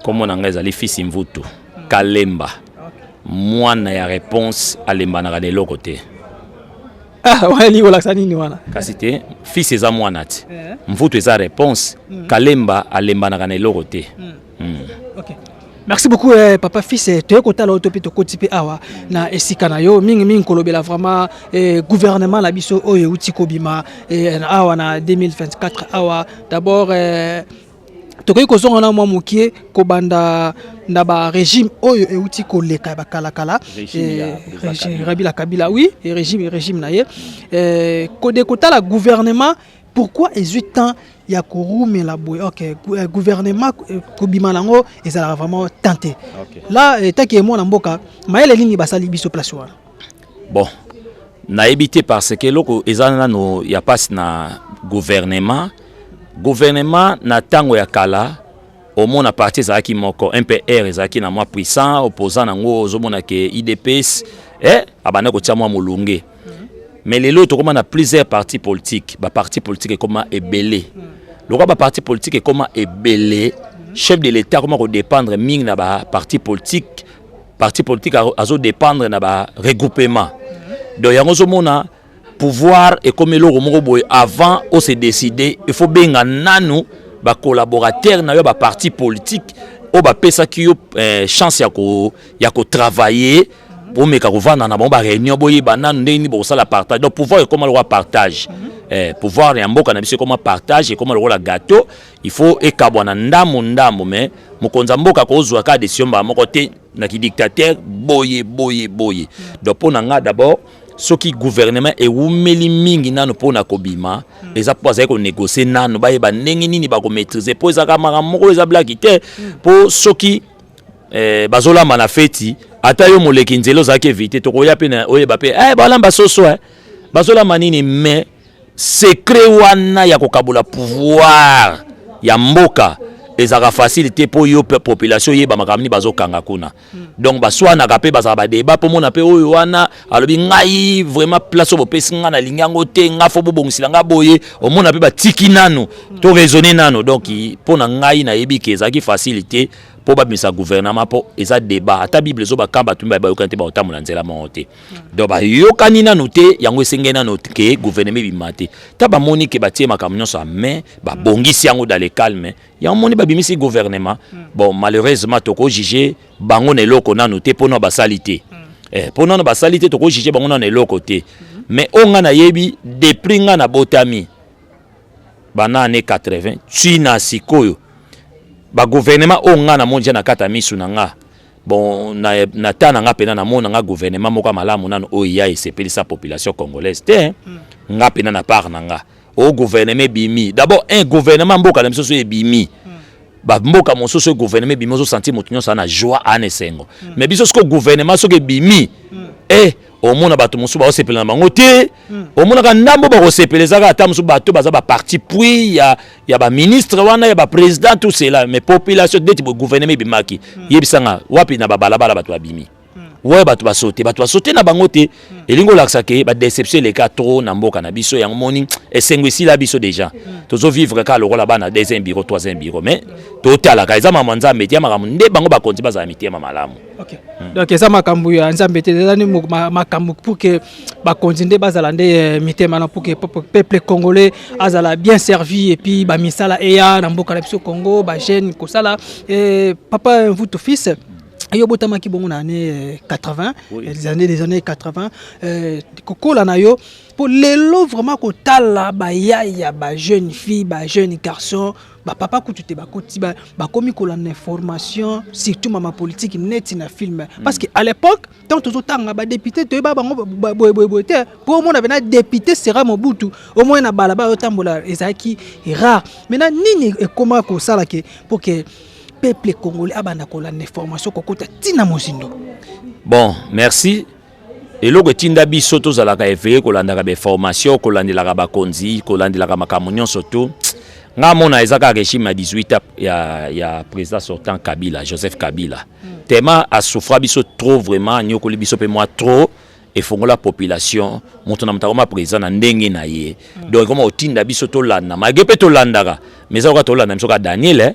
Speaker 8: Kombo na ngai ezali Fisi Mvutu Kalemba, mwana ya réponse alembanaka na eloko te.
Speaker 4: Ah, wana kolakisa nini wana?
Speaker 8: Kasi te, fils eza mwana ti, Mvutu eza réponse, Kalemba alembanaka na eloko te.
Speaker 4: Okay. Merci beaucoup papa Fils. Toye kotala oyo to mpe tokoti mpe awa na esika na yo mingimingi kolobela vraiment gouvernement na biso oyo euti kobima awa na 2024 awa. D'abord tokoki kozonga na mwa mokie kobanda na barégime oyo euti koleka ya bakalakala, régime Kabila, oui, régime na ye. Kode kotala gouvernement, pourquoi ezwi temps ya korumela boye? Ok, gouvernement kobima nango ezalaka vraiment temps te. Là etaki mwana mboka mayele nini basali biso place wana?
Speaker 8: Bon, nayebi te, parce que eloko eza nano ya mpasi na gouvernement na ntango ya kala, omona parti ezalaki moko, MPR ezalaki na mwa puissant opposant nango, ozomona ke UDPS abanda kotia mwa molunge. Mais lelo tokóma na plusieurs partis politiques, baparti politique ekóma ebele. Lokola baparti politique ekóma ebele, chef de l'État akóma kodépendre mingi na baparti politique, parti politique azodépendre na baregroupement. Donc yango ozomona pouvoir ekomi eloko moko boye, avant ose décider, il faut benga nanu bacollaborateur na yo, baparti politique oyo bapesaki yo chance ya kotravailler, bomeka kovanda na bango baréunion, boyeba nanu ndenge nini bokosala partage. Donc pouvoir ekóma lokola partage. Pouvoir ya mboka na biso ekóma partage, ekóma lokola gâteau, il faut ekabwa na ndambo ndambo. Mais mokonzi ya mboka akozwa kaka décision mbala moko te na kidictateur boye boye boye. Donc mpo na nga, d'abord soki gouvernement ewumeli mingi nano mpona kobima, eza mpo azali konégocier nano, bayeba ndenge nini bakomaîtriser, mpo ezalaka makambo moko eza blague te. Mpo soki bazolamba na feti, ata yo moleki nzela ozalaki évité, tokoya mpe oyeba mpe balamba soso, bazolamba nini. Mais secret wana ya kokabola pouvoir ya mboka ezalaka facile te, mpo yo population oyeba makambo nini bazokanga kuna. Donc baswanaka mpe, bazalaka badébat, mpo mona mpe oyo wana alobi: "Ngai vraiment place oyo bopesi ngai nalingi yango te, nga faut bobongisela nga boye." Omona mpe batiki nanu to raisonner nano. Donc mpo na ngai, nayebi ke ezalaki facile te mpo babimisa gouvernement, mpo eza débat. Ata Bible ezobaka bato mibale bayokani te, bakotambola nzela moko te. Donc bayokani nanu te, yango esengeli nanu ke gouvernement ebima te. Ta bamoni ke batie makambo nyonso ya main, babongisi yango dans le calme, yango moni babimisi gouvernement. Bon, malheureusement tokojuger bango na eloko nanu te, mpo na basali te, mpo nano basali te, tokojuger bango nano eloko te. Mais oyo ngai nayebi, depuis ngai nabotami bana année 80 ntina sikoyo, bagouvernement oyo ngai namoni tia na kati ya misu na nga, bon, na ta na nga mpena namona nga gouvernement moko ya malamu nano oyo ya esepelisa population congolaise te. Nga mpena na part na nga, oyo gouvernement ebimi, d'abord un gouvernement mboka na biso so ebimi, bamboka mosusu oyo gouvernement ebimi, ozosentir moto nyonso ana joie, ana esengo. Mais biso sikoyo, gouvernement soki ebimi, omona bato mosusu baosepela na bango te. Omonaka ndambo bakosepela, ezaka ata mosusu bato baza baparti pris ya baministre wana, ya baprésident, tout cela. Mais population, neti boye gouvernement ebimaki, yebisanga wapi na babalabala bato babimi oyo bato basote, bato basote na bango te. Elingi olakisa ke badéception eleka trop na mboka na biso. Yango moni esengo esila biso déjà, tozovivre kaka lokola bana deuxième bureau, troisième bureau. Mais totalaka, eza makambo ya Nzambe te, ya makambo nde bango bakonzi bazala mitema malamu.
Speaker 4: Okay. Donc eza makambo ya Nzambe te, eza nde makambo pour que bakonzi nde bazala nde mitema na pour que peuple congolais azala bien servi et puis bamisala eya na mboka na biso Congo, bajeune kosala. Papa Mvutu Fils, yo botamaki bongo na année 80, oui. Les années 80, kokola na yo mpo lelo vraiment kotala bayaya, bajeune fille, bajeune garçon, bapapa kutu te, bakoti bakomi kolanda information, surtout mama politique, neti na film. Parce que à l'époque, tant tozotanga badéputé, toyeba bango boyeboyeboye te. Mpo omona pena député sera Mobutu, omoi na balabala otambola, ezalaki rare. Maintenant nini ekoma kosala ke pour que peuple congolais abanda kolanda information, kokota ntina mozindo?
Speaker 8: Bon, merci. Eloko etinda biso tozalaka éveillé, kolandaka bainformation, kolandelaka bakonzi, kolandelaka makambo nyonso tu, nga mona eza kaka régime ya 18 ans ya président sortant Kabila, Joseph Kabila. Tellement asouffra biso trop, vraiment anyokoli biso mpe mwa trop, efongola population, moto na moto akoma président na ndenge na ye. Donc ekoma kotinda biso tolanda, malgré mpe tolandaka, mais eza koka tolanda biso kaka Daniel, eh?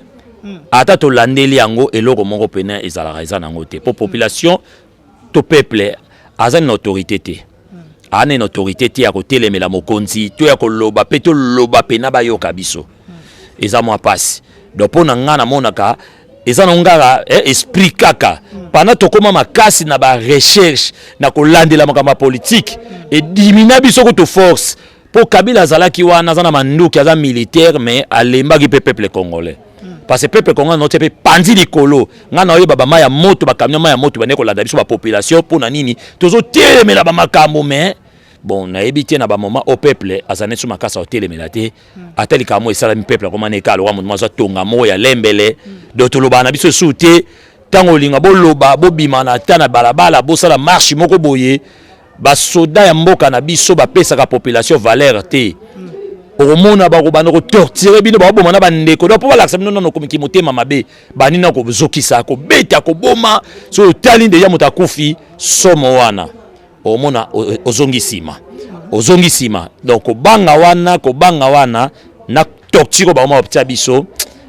Speaker 8: Ata tolandeli yango, eloko moko pene ezalaka eza nango te, mpo population to peuple aza na autorité te, aa na autorité te ya kotelemela mokonzi to ya koloba mpe toloba pena bayoka biso. Eza mwa mpasi. Donc mpo na nga, namonaka eza nango kaka esprit kaka pendant tokóma makasi na barecherche, na kolandela makambo ya politike, edimina biso kutu force, mpo Kabila azalaki wana, aza na manduki, aza militaire, mais alembaki mpe peuple congolais, parce que peuple congolais notie mpe panzi likolo. Ngai naoyeba bamai ya moto, bacamion mai ya moto bande kolanda biso bapopulation. Mpo na nini tozotelemela bamakambo? Mais bon, nayebi te, na bamoment oyo peuple aza neti so makasi akotelemela te. Ata likambo esalami, peuple akoma na ekala lokwa moto moko atonga moko ya lembele. Donc tolobaka na biso esusu te. Ntango olinga boloba, bobima na ata na balabala, bosala marche moko boye, basoda ya mboka na biso bapesaka population valeur te. Okomona bakobanda kotorturer bino, bakoboma na bandeko. Donc mpo balakisa bino nano komiki motema mabe, banini kozokisa, kobeta, koboma. Soki otali déjà moto akufi, somo wana, omona ozongi nsima, ozongi nsima. Donc kobanga wana, kobanga wana na torture oyo bakoma batia biso.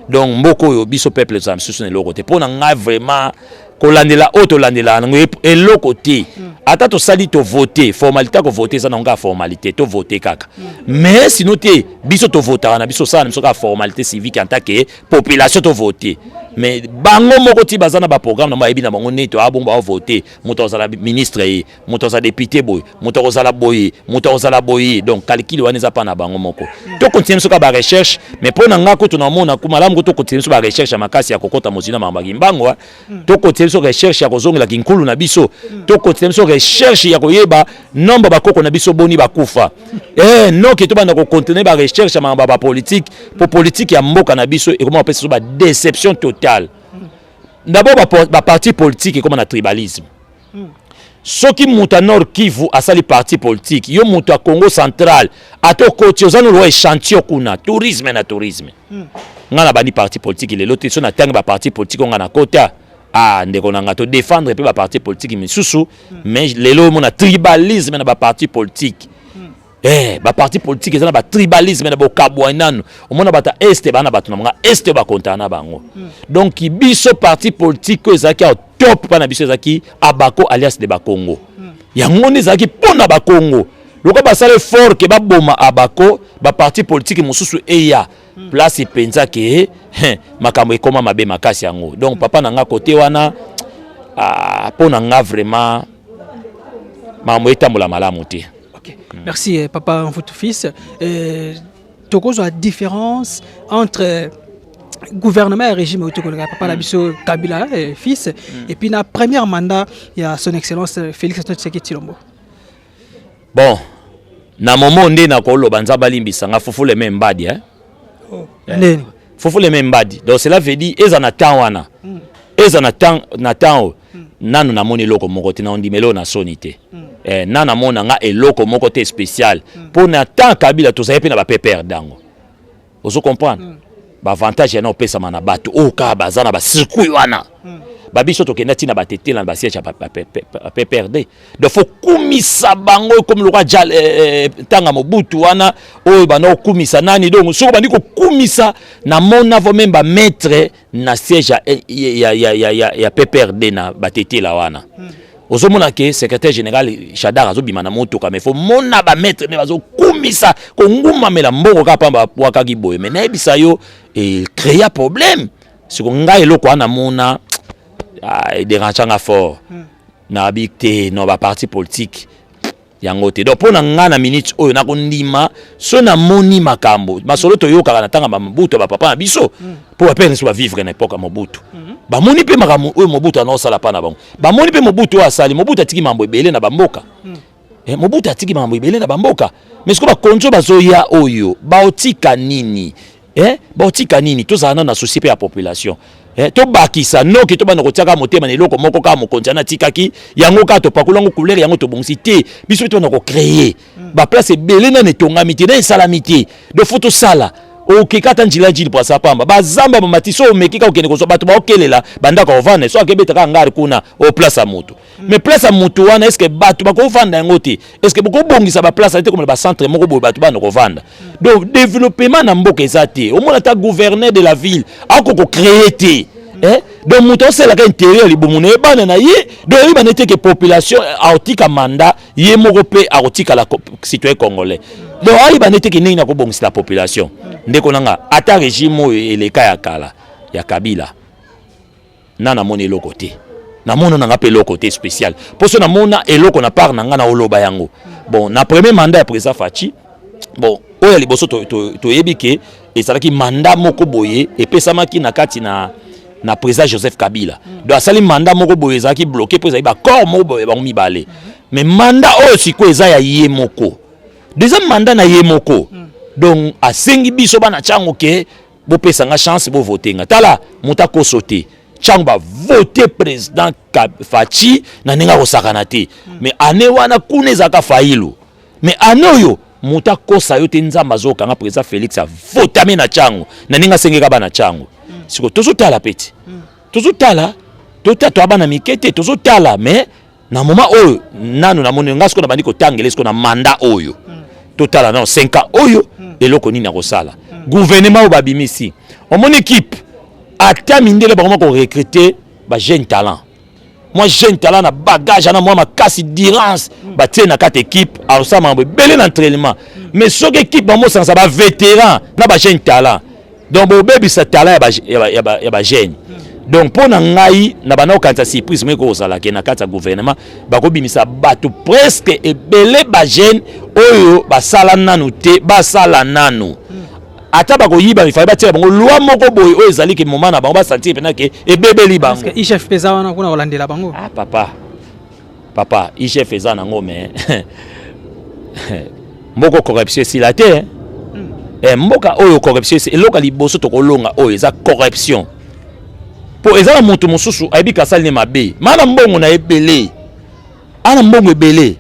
Speaker 8: Donc mboka oyo, biso peuple tozala misusu na eloko te. Mpo na ngai, vraiment, kolandela oyo tolandela yango, eloko te. Ata tosali, tovote, formalité ya kovote eza nango kaka formalité, tovote kaka, mais sinon te. Biso tovotaka na biso, osala na biso kaka formalité civique en tant que population, tovote. Mais bango moko ti baza na baprogramme na bayebi na bango neti toya bongo, baovote moto azala ministre, ye moto azala député boye, moto akozala boye, moto akozala boye. Donc calcul wana eza mpa na bango moko. Tokontinue biso kaka barecherche, mais mpo na nga kutu namona malamu ko tokontinue biso barecherche ya makasi ya kokɔta mozwi na makambo ya Kimbangu. Tokontinue biso recherche ya kozongela kinkulu na biso, tokontinue biso recherche ya koyeba nombre bakoko na biso boni bakufa. Noki tobanda kokontinue barecherche ya makambo ya bapolitike, po politike ya mboka na biso ekoma kopesa biso badéception totale. D'abord, baparti politique ekoma na tribalisme. Soki moto ya Nord Kivu asali parti politique, yo moto ya Congo Central, ata okoti, oza nolowa échantillon kuna, tourisme na tourisme. Nga na bandi parti politique lelo te. So natangi baparti politique oyo nga na kota, ah, ndeko na nga, todéfendre mpe baparti politique misusu, mais lelo omona tribalisme na baparti politique. Baparti politique eza na batribalisme na bokabwa nanu. Omona bato ya Est baa na bato na bango, Est bakontana na bango. Donc biso parti politique oyo ezalaki ya top mpa na biso ezalaki Abako, Alliance de Bakongo. Yango nde ezalaki mpo na Bakongo. Lokola basala effort ke baboma Abako, baparti politique mosusu eya place mpenza ke makambo ekóma mabe makasi yango. Donc papa na nga, kote wana, mpo na nga vraiment makambo etambola malamu te.
Speaker 4: Okay. Merci papa Mfutu fils. Tokozwa différence entre gouvernement et régime oyo tokoleka papa na biso Kabila fils et puis na premier mandat ya son excellence Félix Antoine Tshisekedi Tshilombo.
Speaker 8: Bon, na momo nde nakoloba, Nzambe alimbisanga, fufuleme mbadi, eh?
Speaker 4: Oh. Ndeni?
Speaker 8: Fufuleme mbadi. Donc cela veut dire eza na temps wana, eza na temps, na temps oyo nanu namoni eloko moko te, na ondima eloko na soni te. Na namona nga eloko moko te spécial. Mpo na temps Kabila, tozali mpe na baPPRD dango, ozo comprendre? Baavantage yana opesama na bato oyo kaka baza na bacircuit wana. Babiso tokenda ntina batetela na basiège ya PPRD. Donc faut kumisa bango, ekomi lokwa ntanga Mobutu wana oyo banda kokumisa nani. Donc soki obandi kokumisa, namona vo même bamaître na siège ya PPRD na batetela wana. Ozomona ke secrétaire général Shadar azobima na motuka, mais faut mona bamaître nde bazokumisa, kongumamela mbongo kaka pamba, babwakaki boye. Mais nayebisa yo, ecréa problème. Siko ngai eloko wana mona edérangeanga fort. Nayebi te, no baparti politique yango te. Donc mpo na ngai, na minute oyo, nakondima so namoni makambo masolo toyokaka na ntango ya Mobutu ya bapapa na biso, mpo bapere biso bavivre na époque ya Mobutu, bamoni mpe makambo oyo Mobutu anaosala mpa na bango, bamoni mpe Mobutu oyo asali. Mobutu atiki mambo ebele na bamboka. Mobutu atiki makambo ebele na bamboka, mais sikoyo bakonzi oyo bazoya oyo baotika nini? Baotika nini? Tozala nano na souci mpe ya population. Eh, tobakisa noki tobanda kotiaka motema na eloko moko kaka mokonzi wana atikaki yango kaka topakoli yango couleur yango tobongisi te. Biso mpe tobanda kocreye hmm. Baplace ebele nano etongami te, na esalami te, donc fo tosala. Okeka ata njila njili po asa pamba bazamba bamati so omeki kaka okende kozwa bato baokelela bandako ya kovanda so akebeta kaka ngari kuna o place ya moto hmm. Mais place ya moto wana, est-ce bato bakovanda yango te? Est-ce bokobongisa baplace te komela bacentre moko boye bato bana kovanda? Donc développement na mboka eza te. Omona ata gouverneur de la ville akoko créer te, eh? Donc moto aosalaka intérieur ya libumu na ye, bana na ye. Donc oyebana ete ke population aotika mandat ye moko mpe akotikala citoyen congolais. Donc ayebana ete ke ndenge nakobongisela population. Ndeko na nga, ata régime oyo eleka ya kala ya Kabila, na namoni eloko te, namona na nga mpe eloko te spécial. Mpo so namona eloko na part na nga na oloba yango. Bon, na premier mandat ya président Fatshi, bon, oyo ya liboso, toyebi ke ezalaki mandat moko boye epesamaki na kati na président Joseph Kabila. Donc asali mandat moko boye ezalaki bloqué mpo ezali baaccord moko boye bango mibale. Mais mandat oyo sikoyo eza ya ye moko, deuxième mandat na ye moko. Donc asengi biso bana ntiango ke bopesa nga chance, bovote nga. Tala, moto akoso te, ntango bavote président Fatshi na ndenge akosakana te. Mais ane wana kuna ezalaka Fayulu. Mais ane oyo, moto akosa yo te, Nzambe azokanga président Félix avotami na ntiango na ndenge asengeka bana ntiango. Sikoyo tozotala pe ti tozotala, tota toya bana mike te, tozotala. Mais na moment oyo nanu namoni nga sikoyo nabandi kotangela sikoyo na mandat oyo, totala nano 5 ans oyo eloko nini akosala. Gouvernement oyo babimisi, omoni équipe, ata mindele bango korecruter bajeune talent, mwa jeune talent na bagage ana mwa makasi durance, batie na kati équipe, akosala makambo ebele na entraînement. Mais soki équipe bamosangisa bavétéran na bajeune talent, donc bobebisa talent ya bajeune. Donc mpo na ngai, na banda kokanisa surprise moko ekozalaka na kati ya gouvernement, bakobimisa bato presque ebele, bajeune oyo basala nanu te, basala nanu ata bakoyiba mifali, batiela bango loi moko boye oyo ezali ke moment na bango basentir mpena ke ebebeli bango.
Speaker 4: IGF mpe eza wana kuna kolandela bango.
Speaker 8: Ah papa, papa, IGF eza nango, mais mboka corruption esila te. Mboka oyo corruption, eloko ya liboso tokolonga oyo eza corruption. Mpo eza na moto mosusu ayebi kasali ne mabe, maa na mbongo na ebele, ana mbongo ebele,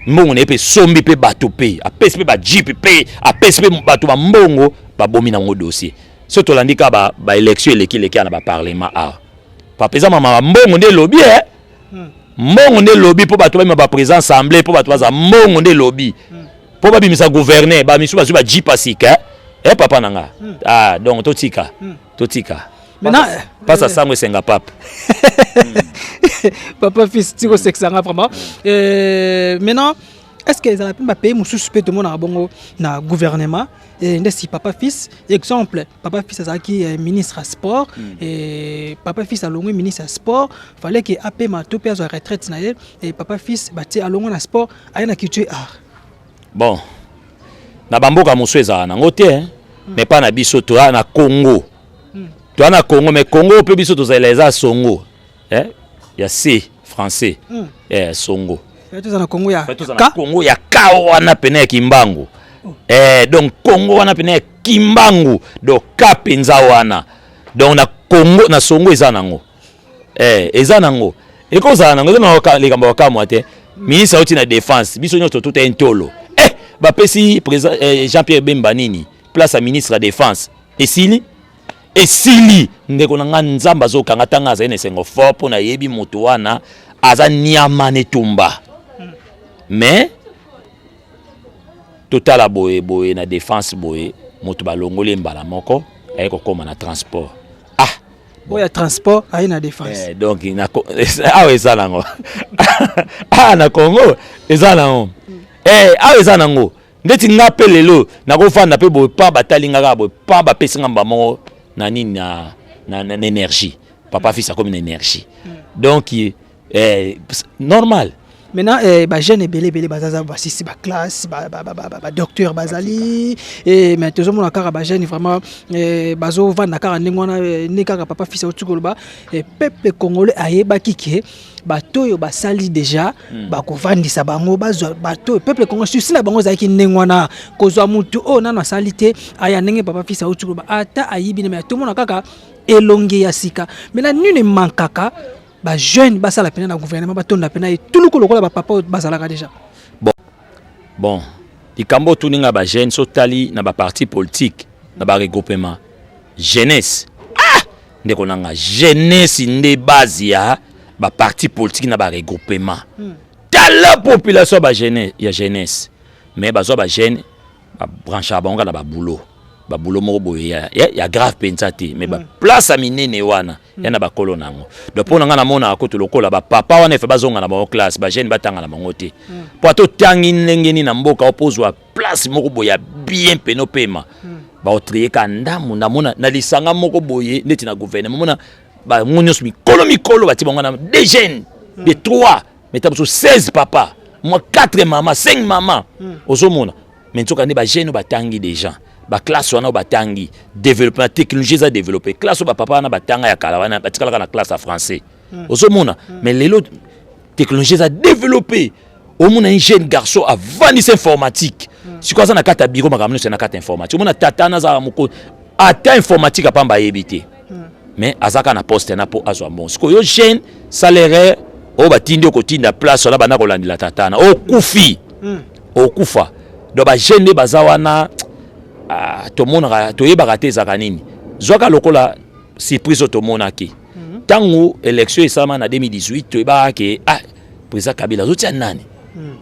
Speaker 8: mbongo na ye mpe esombi mpe bato, mpe apesi mpe bajeep, mpe apesi mpe bato bambongo, babomi nango dossier. So tolandi kaka baélection eleki eleki na baparlement awa, papa, eza mama mbongo nde elobi e mbongo nde elobi mpo bato babima baprésident assemblée, mpo bato baza mbongo nde elobi mpo babimisa gouverneur, bamisu bazwi bajeep asika. E papa na nga, ah, donc totika, totika.
Speaker 4: Maintenant,
Speaker 8: pasa sango esenga pape.
Speaker 4: Papa fils, tiko sekisanga vraiment. Maintenant, est ce que ezala mpe bapays mosusu mpe tomonaka bongo na gouvernement nde si papa fils, exemple, papa fils azalaki ministre ya sport, papa fils alongwe ministre ya sport, fallait ke apema to mpe azwa retraite na ye, papa fils batie alongwe na sport, aye na culture art?
Speaker 8: Bon, na bamboka mosusu ezalaka nango te, mais mpa na biso toya na Congo, toya na Congo. Mais Congo mpe biso tozalela eza songo, eh? Ya c français, songo.
Speaker 4: Toza na Congo ya
Speaker 8: toza na Congo ya ka wana pene ya Kimbangu, donc Congo wana pene ya Kimbangu, donc ka mpenza wana. Donc na Congo na songo eza nango, eza nango, ekozala nango, eza na likambo ya kamwa te. Ministre auti na défense, biso nyonso totuta ye ntolo, bapesi président Jean Pierre Bemba nini, place ya ministre ya défense. Esili, esili. Ndeko na nga, Nzambe azokanga ntanga, azali na esengo fort mpo nayebi moto wana aza nyama na etumba. Mais totala boye boye na défense boye, moto balongoli ye mbala moko, aye kokóma na transport. Ah.
Speaker 4: Oyo ya transport aye na défense.
Speaker 8: Donc awa eza nango, awa na Congo eza nango, awa eza nango. Ndeti nga mpe lelo nakofanda mpe boye, pa batali nga kaka boye, pa bapesi nga mba moko na nini, na énergie. Papa fils akomi na énergie, donc normal.
Speaker 4: Maintenant, bajeune ebele ebele bazaza, basisi baclasse, badocteur bazali, mais tozomona kaka bajeune vraiment bazovanda kaka ndenge wana. Nde kaka papa fils auti koloba, peuple congolais ayebaki ke bato oyo basali déjà, bakovandisa bango, bazwa bato oyo peuple congolais susi na bango ezalaki ndenge wana, kozwa motu oyo nano asali te aya. Ndenge papa fils auti koloba, ata ayibi ne, mais tomona kaka. Elongi ya sika. Maintenant nini mankaka ba jeune basala pena na gouvernement batonda pena etuluku lokola ba papa bazalaka déjà.
Speaker 8: Bon, likambo otuni nga, bajeune, so tali na baparti politique, na baregroupement jeunesse, ah, ndeko na nga, jeunesse nde base ya baparti politique na baregroupement. Tala population ya bajeune, ya jeunesse, mais bazwa bajeune, babranchaka bango kaka na baboulot, baboulot moko boye ya grave mpenza te, mais baplace ya minene wana ya na bakolo na yango. Donc mpo na ngai, namonaka kutu lokola bapapa wana efe bazonga na bango classe, bajeune batanga na bango te, mpo ata otangi ndenge nini na mboka, opo ozwa place moko boye ya bien pene opema, baotrier ka ndambu. Namona na lisanga moko boye neti na gouvernement, mona bango nyonso mikolo mikolo, batie bango na deux jeunes de trois, mais ta mosusu 16 papa, mwa 4 mama, 5 mama, ozomona. Mais nzoka nde bajeune oyo batangi déjà baklasse wana, oyo batangi développement, technologie eza développé. Classe oyo bapapa wana batanga ya kala wana, batikalaka na classe ya français, ozomona. Mais lelo technologie eza développé, omona un jeune garçon avandisa informatique, sikoyo aza na kati ya biro, makambo nyonso na kati ya informatique. Omona tata wana azalaka moko, ata informatique apamba ayebi te, mais aza kaka na poste na mpo azwa mbongo. Sikoyo yo jeune salaire oyo batindi yo kotinda place wana, banda kolandela tata na, okufi, okufa. Donc bajeune nde baza wana, ah, tomonaka, toyebaka te ezalaka nini. Zwaka lokola surprise oyo tomonaki ntango élection esalama na 2018, toyebaka ke ah, président Kabila azotia nani,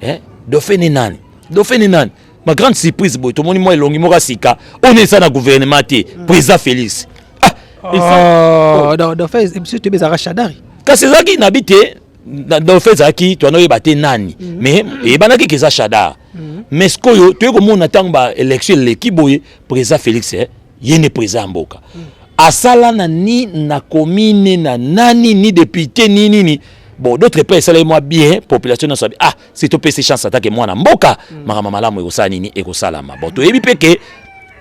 Speaker 8: eh? Dauphin ne nani, dauphin ne nani. Ma grande surprise boye, tomoni mwa elongi moko ya sika oyo eza na gouvernement te, président Félix.
Speaker 4: Ah, oh, dauphin biso toyebi ezalaka Shadari.
Speaker 8: Kasi ezalaki na bi te, dauphin ezalaki, towana oyeba te nani, mais eyebanaki ke eza Shadar. Mais sikoyo toye komona ntango baélection eleki boye, président Félix, eh, ye nde président ya mboka, asala na ni na commune na nani, ni député, ni nini. Bon, d'autre part esalaki mwa bien, population nyonso abi: "Ah, si topesi chance atake mwana mboka, makambo malamu ekosala nini, ekosalama." Bon, toyebi mpe ke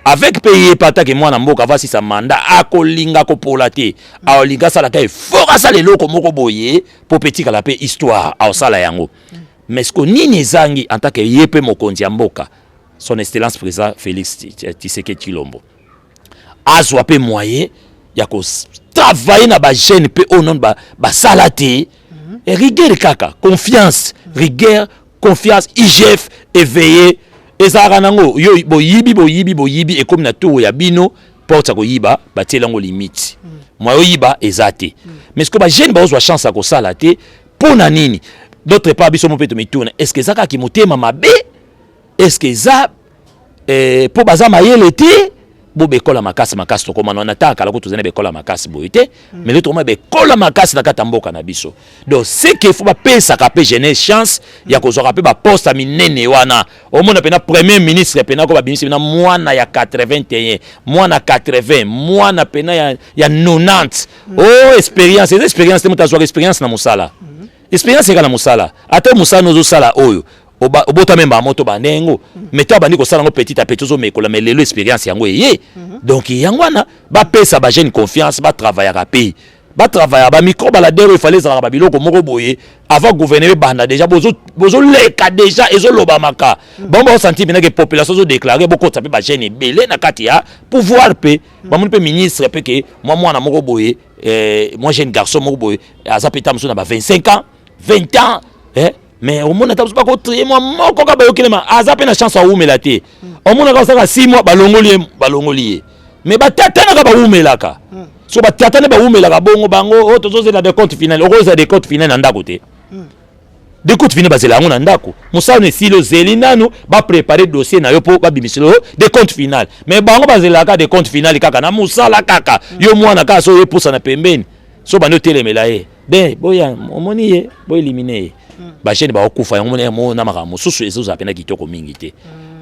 Speaker 8: avec mpe ye mpe atake mwana mboka, avasisa mandat, akolinga kopola te, akolinga asalaka effort, asala eloko moko boye mpo mpe etikala mpe histoire, aosala yango. Mais siko nini ezangi en tant que ye mpe mokonzi ya mboka, son excellence président Félix Tshisekedi Tshilombo, azwa mpe moyen ya kotravailler na bajeune mpe oyo nano basala te? Rigueur kaka, confiance, rigueur, confiance, IGF éveillé ezalaka nango. Yo boyibi, boyibi, boyibi, ekomi na tour ya bino, porte ya koyiba batieli yango limite, moyen oyiba eza te. Mais sikoyo bajeune bazozwa chance ya kosala te, mpo na nini? D'autre part, biso mo mpe tomituna: est ce que eza kaka motema mabe? Est ce que eza mpo baza mayele te? Bo bekola makasi makasi, tokóma na ntango kala ko tozali na bekola makasi boye te, mais lelo tokóma bekola makasi na kati ya mboka na biso. Donc ce que faut, bapesaka mpe jeunesse chance ya kozwaka mpe baposte ya minene wana. Omona mpena premier ministre mpena ko babimisi mpena mwana ya 81, mwana 80, mwana mpena ya 90. O expérience eza expérience te, moto azwaka expérience na mosala. Expérience eka na mosala, ata mosala ozosala oyo obotami mbala moto bandengo, mais to abandi kosala yango petit à petit, ozomekola, mais lelo expérience yango eye. Donc yango wana bapesa bajeune confiance, batravaillaka mpe, batravaillaka. Bamicro baladeur oyo efale ezalaka babiloko moko boye avant gouvernement ebanda déjà, bozoleka déjà, ezolobamaka bango, baosentir mpenza ke population ozodéclarer, bokotisa mpe bajeune ebele na kati ya pouvoir. Mpe bamoni mpe ministre mpe ke mwa mwana moko boye, mwa jeune garçon moko boye, aza mpe ta mosusu na ba 25 ans, 20 ans, mais omona ta mosusu bakotrier mwa moko kaka, bayokelema, aza mpe na chance awumela te. Omonaka osalaka 6 mois, balongoli ye, balongoli ye. Mais batatanaka bawumelaka, so batata nde bawumelaka bongo. Bango oyo tozozela décompte final, okozela décompte final na ndako te. Décompte final bazela yango na ndako, mosala no esili, ozeli nanu baprépare dossier na yo mpo babimisela yo décompte final. Mais bango bazelaka décompte final kaka na mosala kaka. Yo mwana kaka so oyepusa na pembeni, so bandi otelemela ye de boya, omoni ye, boéliminer ye. Bajeune bakokufa yango mona makambo mosusu ezozala mpena kitoko mingi te.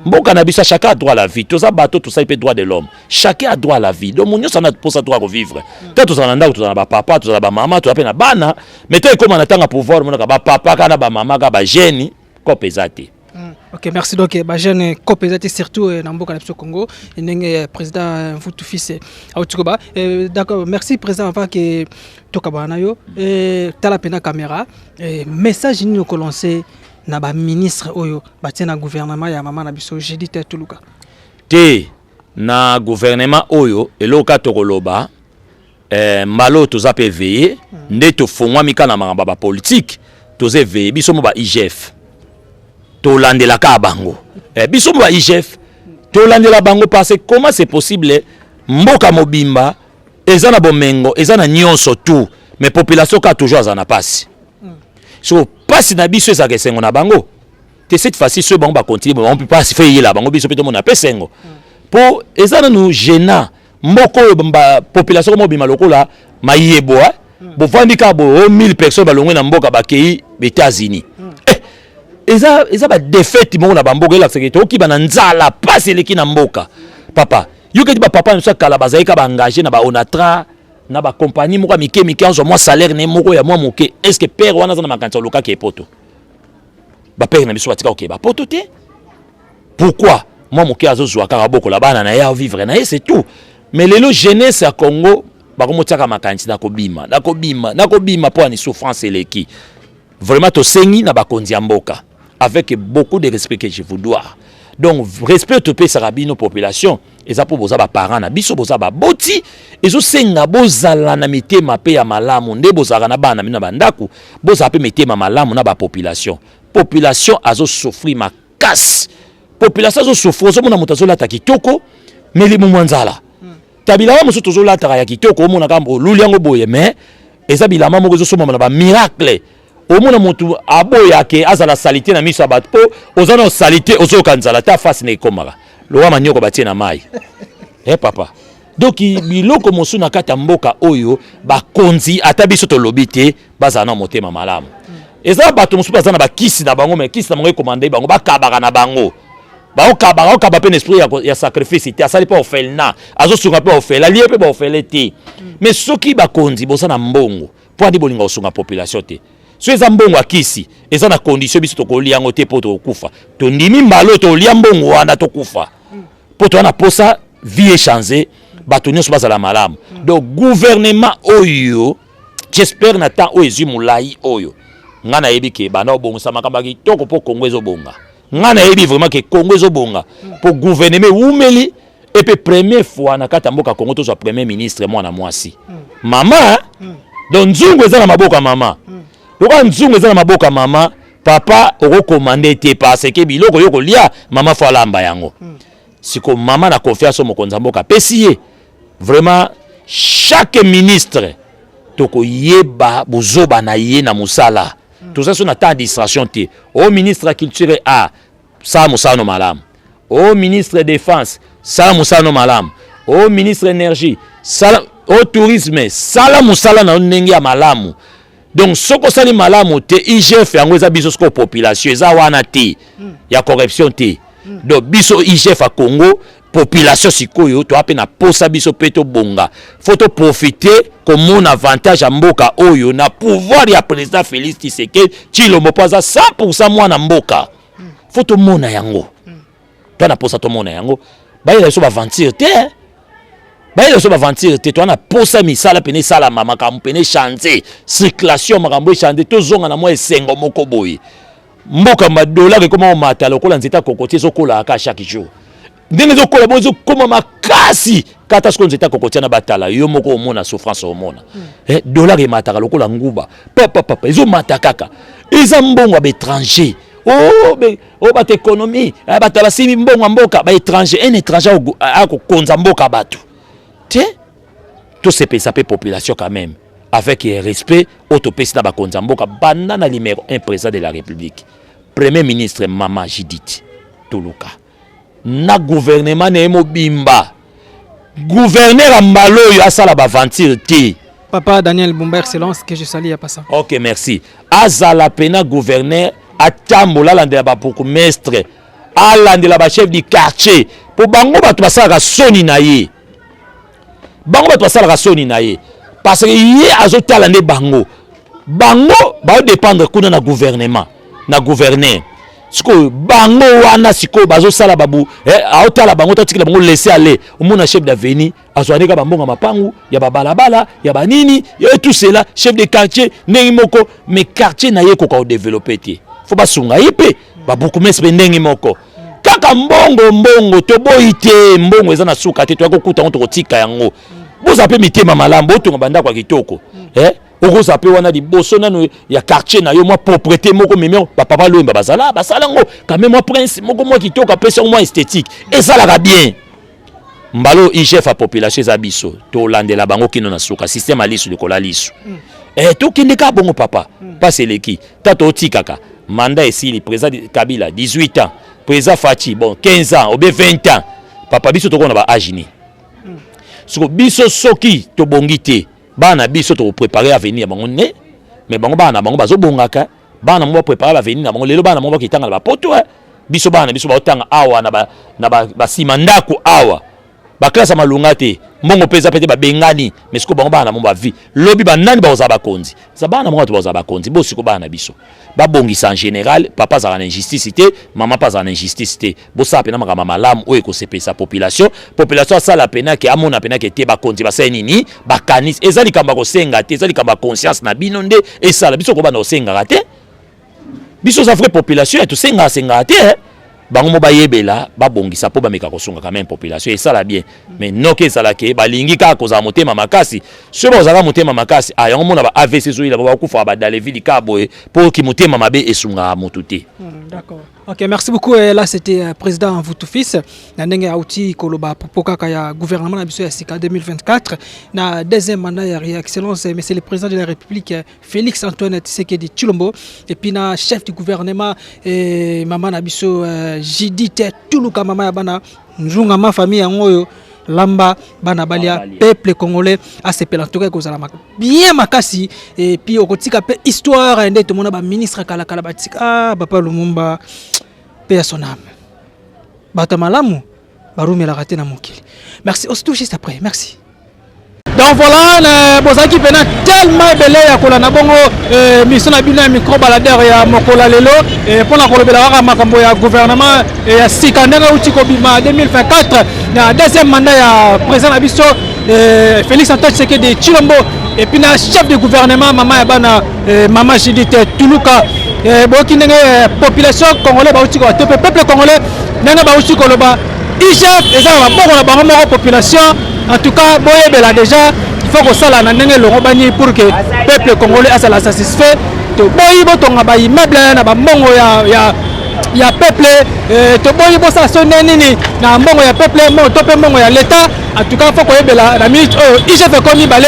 Speaker 8: Mboka na biso, chacun a droit à la vie. Toza bato, tosali mpe droit de l'homme, chacun a droit à la vie. Donc mo nyonso ana mposa droit kovivre te. Tozala na ndako, tozala na bapapa, tozala na bamama, toza mpe na bana. Mais to ekóma na ntango ya pouvoir, omonaka bapapa kaka na bamama kaka, bajeune kope eza te.
Speaker 4: Ok, merci. Donc bajeune cope eza te, surtout na mboka na biso Congo, ndenge président Mvutu Fils auti koba. D'accord, merci président. Avant ke tokabana na yo, tala mpena caméra, message nini okolancer na baministre oyo batie na gouvernement ya mama na biso Judith Tuluka?
Speaker 8: Te, na gouvernement oyo, eloko kaka tokoloba, Eh, mbala oyo toza mpe éveillé nde tofongwami kaka na makambo ya bapolitike. Toza éveillé, biso mo ba IGF tolandelaka bango. Eh, biso mo ba IGF tolandela bango parce que comment c'est possible, mboka mobimba eza na bomengo, eza na nyonso tout, mais population kaka toujours aza na pasi? So pasi na biso ezalaka esengo na bango te. Cette fois-ci, soki bango bacontinue, bango mpe pasi fe eyela bango, biso mpe tomona mpe esengo, mpo eza nanu gênant. Mboka oyo population koma obima lokola mayebo, eh? Bovandi kaka boye, o 1000 personnes balongwe na mboka, bakei États-Unis. Eh, eza badéfaite moko na bamboka, elakisaka tokokiba na nzala, pasi eleki na mboka. Papa, yoki eti bapapa na biso ya kala bazali ka baengage na baonatra, na bacompagnie moko ya mike mike, azwa mwa salaire ne moko ya mwa moke. Est ce que père wana aza na makanisi olukaki epoto? Bapère na biso batika kokeba poto te. Pourquoi? Mwa moke azozwa kaka, bokola bana na ye, avivre na ye, c'est tout. Mais lelo jeunesse ya Congo bakomotiaka makanisi na kobima, na kobima, na kobima, mpo ani souffrance eleki. Vraiment, tosengi na bakonzi ya mboka, avec beaucoup de respect que je vous dois, donc respect topesaka bino population eza mpo boza baparent na biso, boza baboti. Ezosenga bozala na mitema mpe ya malamu nde bozalaka na bana na bino na bandako, bozala mpe mitema malamu na bapopulation. Population azosouffrir makasi, population azosouffrir. Ozomona moto azolata kitoko, mais libumu ya nzala. Ta bilamba mosusu tozolataka ya kitoko, omonaka oluli yango boye, mais eza bilamba moko ezosomama na bamiracle. Omona motu aboyake azala saleté na miso ya bato, mpo oza na saleté, ozoyoka nzala ta face na ekomaka lowa manioko batie na mai. Eh papa, donc biloko mosusu na kati ya mboka oyo, bakonzi, ata biso tolobi te, bazala na motema malamu. Eza bato mosusu baza na bakisi na bango, mais kisi na bango ekomande bango, bakabaka na bango, baokabaka, okaba mpe na esprit ya sacrifice te. Asali mpe orphelinat, azosunga mpe orphelin, alie mpe baorphelin te. Mais soki bakonzi boza na mbongo, mpo andi bolinga kosunga population te? So eza mbongo ya kisi, eza na condition biso tokolia yango te mpo tokokufa. Tondimi mbala oyo tolia mbongo wana, tokufa, mpo toza na posa vie echange, bato nyonso bazala malamu. Donc gouvernement oyo, j'espère na temps oyo ezwi molai oyo, ngai nayebi ke banda kobongisa makambo ya kitoko mpo Kongo ezobonga. Ngai nayebi vraiment ke Kongo ezobonga mpo gouvernement ewumeli. Epe première fois na kati ya mboka Kongo tozwa premier ministre mwana mwasi, mama. Donc nzungu eza na maboko ya mama. Lokola nzungu eza na maboko ya mama, papa okokomande te, parce que biloko oyo kolia, mama fo alamba yango. Siko mama na confiance oyo mokonzi ya mboka apesi ye, vraiment chaque ministre tokoyeba bozoba na ye na mosala. Toza so na temps ya distraction te. O ministre ya culture a sala mosala no malamu, o ministre défense sala mosala no malamu, o ministre énergie sala, o tourisme sala mosala na yo ndenge ya malamu. Donc soki osali malamu te, IGF yango eza biso. Sikoyo population eza wana te ya corruption te. Donc biso IGF ya Congo, population sikoyo toa mpe na posa biso mpe tobonga. Fo toprofite komona avantage ya mboka oyo na pouvoir ya président Félix Tshisekedi Tshilombo, mpo aza 100 mwana mboka. Fo tomona yango, toa na posa tomona yango. Bayela biso baventure te, bayela biso baventure te. Toa na posa misala pene esalama, makambo pene echange, circulation, makambo echange, tozonga na mwa esengo moko boye. Mboka badollar ekoma komata lokola nzete ya kokoti, ezokolaka chaque jour. Ndenge ezokola bo, ezokoma makasi. Kata sikoyo nzete ya kokotia na batala yo moko, omona souffrance, omona eh, dollar emataka lokola nguba, papapapa, ezomata kaka. Eza mbongo ya baétranger. Oh, oh, bato économie, eh, bato basimbi mbongo ya mboka baétranger. Un étranger akokonza mboka bato te. Tosepelisa mpe population quand même, avec respect oyo topesi na bakonzi ya mboka, banda na numéro 1, président de la République, premier ministre mama Judith Tuluka na gouvernement na ye mobimba. Gouverneur ya mbala oyo asala baventure te.
Speaker 4: Papa Daniel Bumba, excellence, que je salue ya pasa.
Speaker 8: Ok, merci. Azala pena gouverneur, atambola, alandela babourgmestre, alandela bachef du quartier, mpo bango bato basalaka soni na ye. Bango bato basalaka soni na ye, parce que ye azotala nde bango. Bango baodépendre kuna na gouvernement, na gouverneur. Sikoyo bango wana sikoyo bazosala babu, eh, aotala bango, tatikela bango laisser aller. Omona chef d'avenue azwa ndenge bambonga mapangu ya babalabala ya banini et tout cela, chef de quartier ndenge moko, mais quartier na ye ekoka kodévelopper te. Fo basunga ye mpe, babourgmestre mpe ndenge moko. Kaka mbongo, mbongo toboyi te, mbongo eza na suka te. Toya kokuta yango, tokotika yango. Bozala mpe mitema malamu, botonga bandako ya kitoko. Eh? Okozala mpe wana liboso nano ya quartier na yo, mwa propreté moko meme bapapa Loyemba bazala basala yango quand même, mwa prince moko mwa kitoko apesi yango mwa esthétique, esalaka bien. Mbala oyo IGF ya population eza biso, tolandela bango kino na suka. Système ya lisu likolo ya lisu. Eh, tokende kaka bongo papa. Mpasi eleki ta totikaka mandat esili. Président Kabila 18 ans, président Fatshi bon 15 ans obe 20 ans. Papa, biso tokona ba âge ni siko biso, soki tobongi te, bana biso tokoprépare avenir ya bango ne. Mais bango, bana na bango bazobongaka, bana bango baprépare l'avenir na bango. Lelo bana bango bakitanga na bapoto, eh. Biso bana na biso baotanga awa na basima ndako awa, baklase ya malonga te, mbongo mpe eza pe te, babengani. Mais sikoyo bango, bana na bango bavi lobi, banani bakozala bakonzi? Eza bana bango bato bakozala bakonzi. Bo sikoyo bana na biso babongisa. En général, papa azalaka na injustice te, mama mpe azalaka na injustice te. Bosala mpena makambo malamu oyo ekosepelisa population. Population asala pena ke amona pena ke te bakonzi basali nini, bakanisi. Eza likambo ya kosenga te, eza likambo ya conscience na bino nde esala. Biso kobanda kosengaka te, biso oza vraie population ya tosengaka sengaka te, eh. Bango mo bayebela, babongisa mpo bameka kosunga quand même population, esala bien. Mais noki ezalaki balingi kaka kozala motema makasi. Soki bazalaka motema makasi, ah, yango mona ba AVC ezoyila, bakufaka badalevili kaka boye, mpo ki motema mabe esungaka motu te.
Speaker 4: D'accord. Ok, merci beaucoup. Et là, c'était président Vutu Fils. Na ndenge auti koloba à propos kaka ya gouvernement na biso ya sika 2024 na deuxième mandat ya excellence monsieur le président de la République Félix Antoine Tshisekedi Tshilombo, et puis na chef du gouvernement et maman na biso Judith Tuluka, mama ya bana nzunga, ma famille yango oyo lamba bana balia, peuple congolais asepela. En tout cas, ekozala bien makasi. Et puis okotika mpe histoire nde tomona baministre kalakala batika. Ah, papa Lumumba, paix à son âme. Bato ya malamu barumelaka te na mokili. Merci, on se touche juste après. Merci. Donc voilà, bozalaki mpena tellement ebele ya kolanda bongo mission na bino ya micro baladeur ya mokolo ya lelo, mpona kolobela kaka makambo ya gouvernement ya sika ndenge euti kobima 2024 na deuxième mandat ya président na biso Félix Antoine Tshisekedi Tshilombo, et puis na chef de gouvernement, mama ya bana, mama Judith Tuluka. Boyoki ndenge population congolais bauti koba te, mpe peuple congolais ndenge bauti koloba, IGF eza na maboko na bango moko population. En tout cas, boyebela déjà, il faut kosala na ndenge elongo bani pour que peuple congolais azala satisfait. Toboyi botonga baimmeuble na bambongo ya peuple, toboyi bosala so nde nini na mbongo ya peuple to mpe mbongo ya l'État. En tout cas, faut koyebela na minute oyo IGF ekomi mibale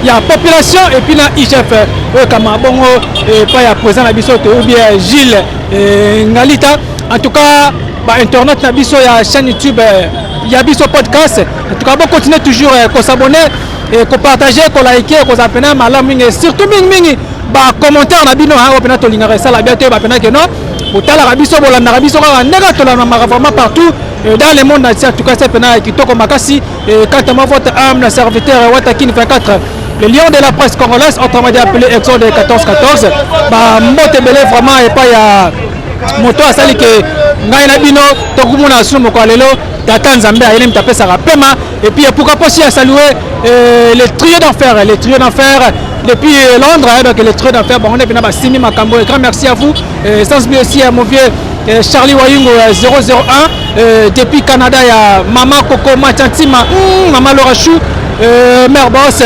Speaker 4: ya population et puis na IGF oyo kama bongo epai ya président na biso to ou bien Gilles Ngalita. En tout cas, bainternet na biso ya chaîne YouTube ya biso podcast, en tout cas, bocontinue toujours kos'abonner, kopartage, kolike, kozala mpena malamu mingi, surtout mingimingi bacommentaire na bino oyo mpena tolingaka, esala bien toyeba mpena ke non, botalaka biso, bolandaka biso kaka ndenge tolandamaka vraiment partout dans le monde entier. En tout cas, c'est mpena kitoko makasi. Quant à moi, votre âme serviteur Watakine 24, le lion de la presse congolaise, autrement dit appelé Exode 1414, bambote ebele vraiment epai ya moto asali ke ngai na bino tokomona sino mokolo lelo. Tata Nzambe ayeli moto apesaka pema. Et puis pourquoi pas aussi à saluer les trio d'enfer, les trio d'enfer depuis Londres, hein, donc les trio d'enfer, bon, on est bien basimi makambo. Et grand merci à vous, sans oublier aussi à mon vieux Charlie Wayungo 001 depuis Canada, ya Mama Coco Machantima, Mama Laura Chou, mère boss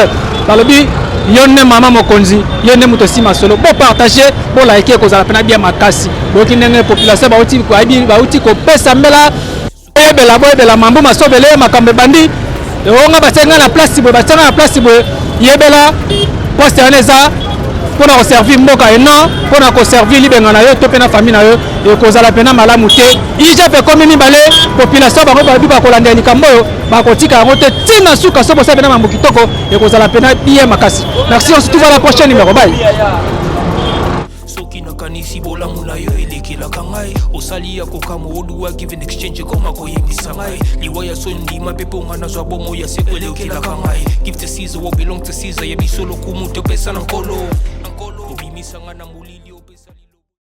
Speaker 4: balobi yo nde mama mokonzi, yo nde moto osima solo. Bopartage, bolike, ekozala mpena bien makasi. Boyoki ndenge population bauti kopesa mbela. Boyebela, boyebela mambo masobele, makambo ebandi onga batianga na place boye, batianga na place boye. Yebela poste wana eza mpona koservir mboka et non mpona koservir libenga na yo to mpe na famille na yo, ekozala mpena malamu te. IGF ekomi mibale population, bango babi bakolandela likambo oyo, bakotika yango te ntina suka. So bosala mpena mambo kitoko, ekozala mpena bien makasi. Merci, on se retrouve à la prochaine numéro. Bye.
Speaker 6: Soki nakanisi bolamu na yo elekelaka ngai, osali ya kokamwa oduwa give and exchange ekoma koyebisa ngai liwa ya so ndima mpe mponga nazwa bomo ya seko elekelaka ngai. Give to Caesar what belong to Caesar, ya biso lokumu topesa na Nkolo. Obimisa ngai na molili, opesa.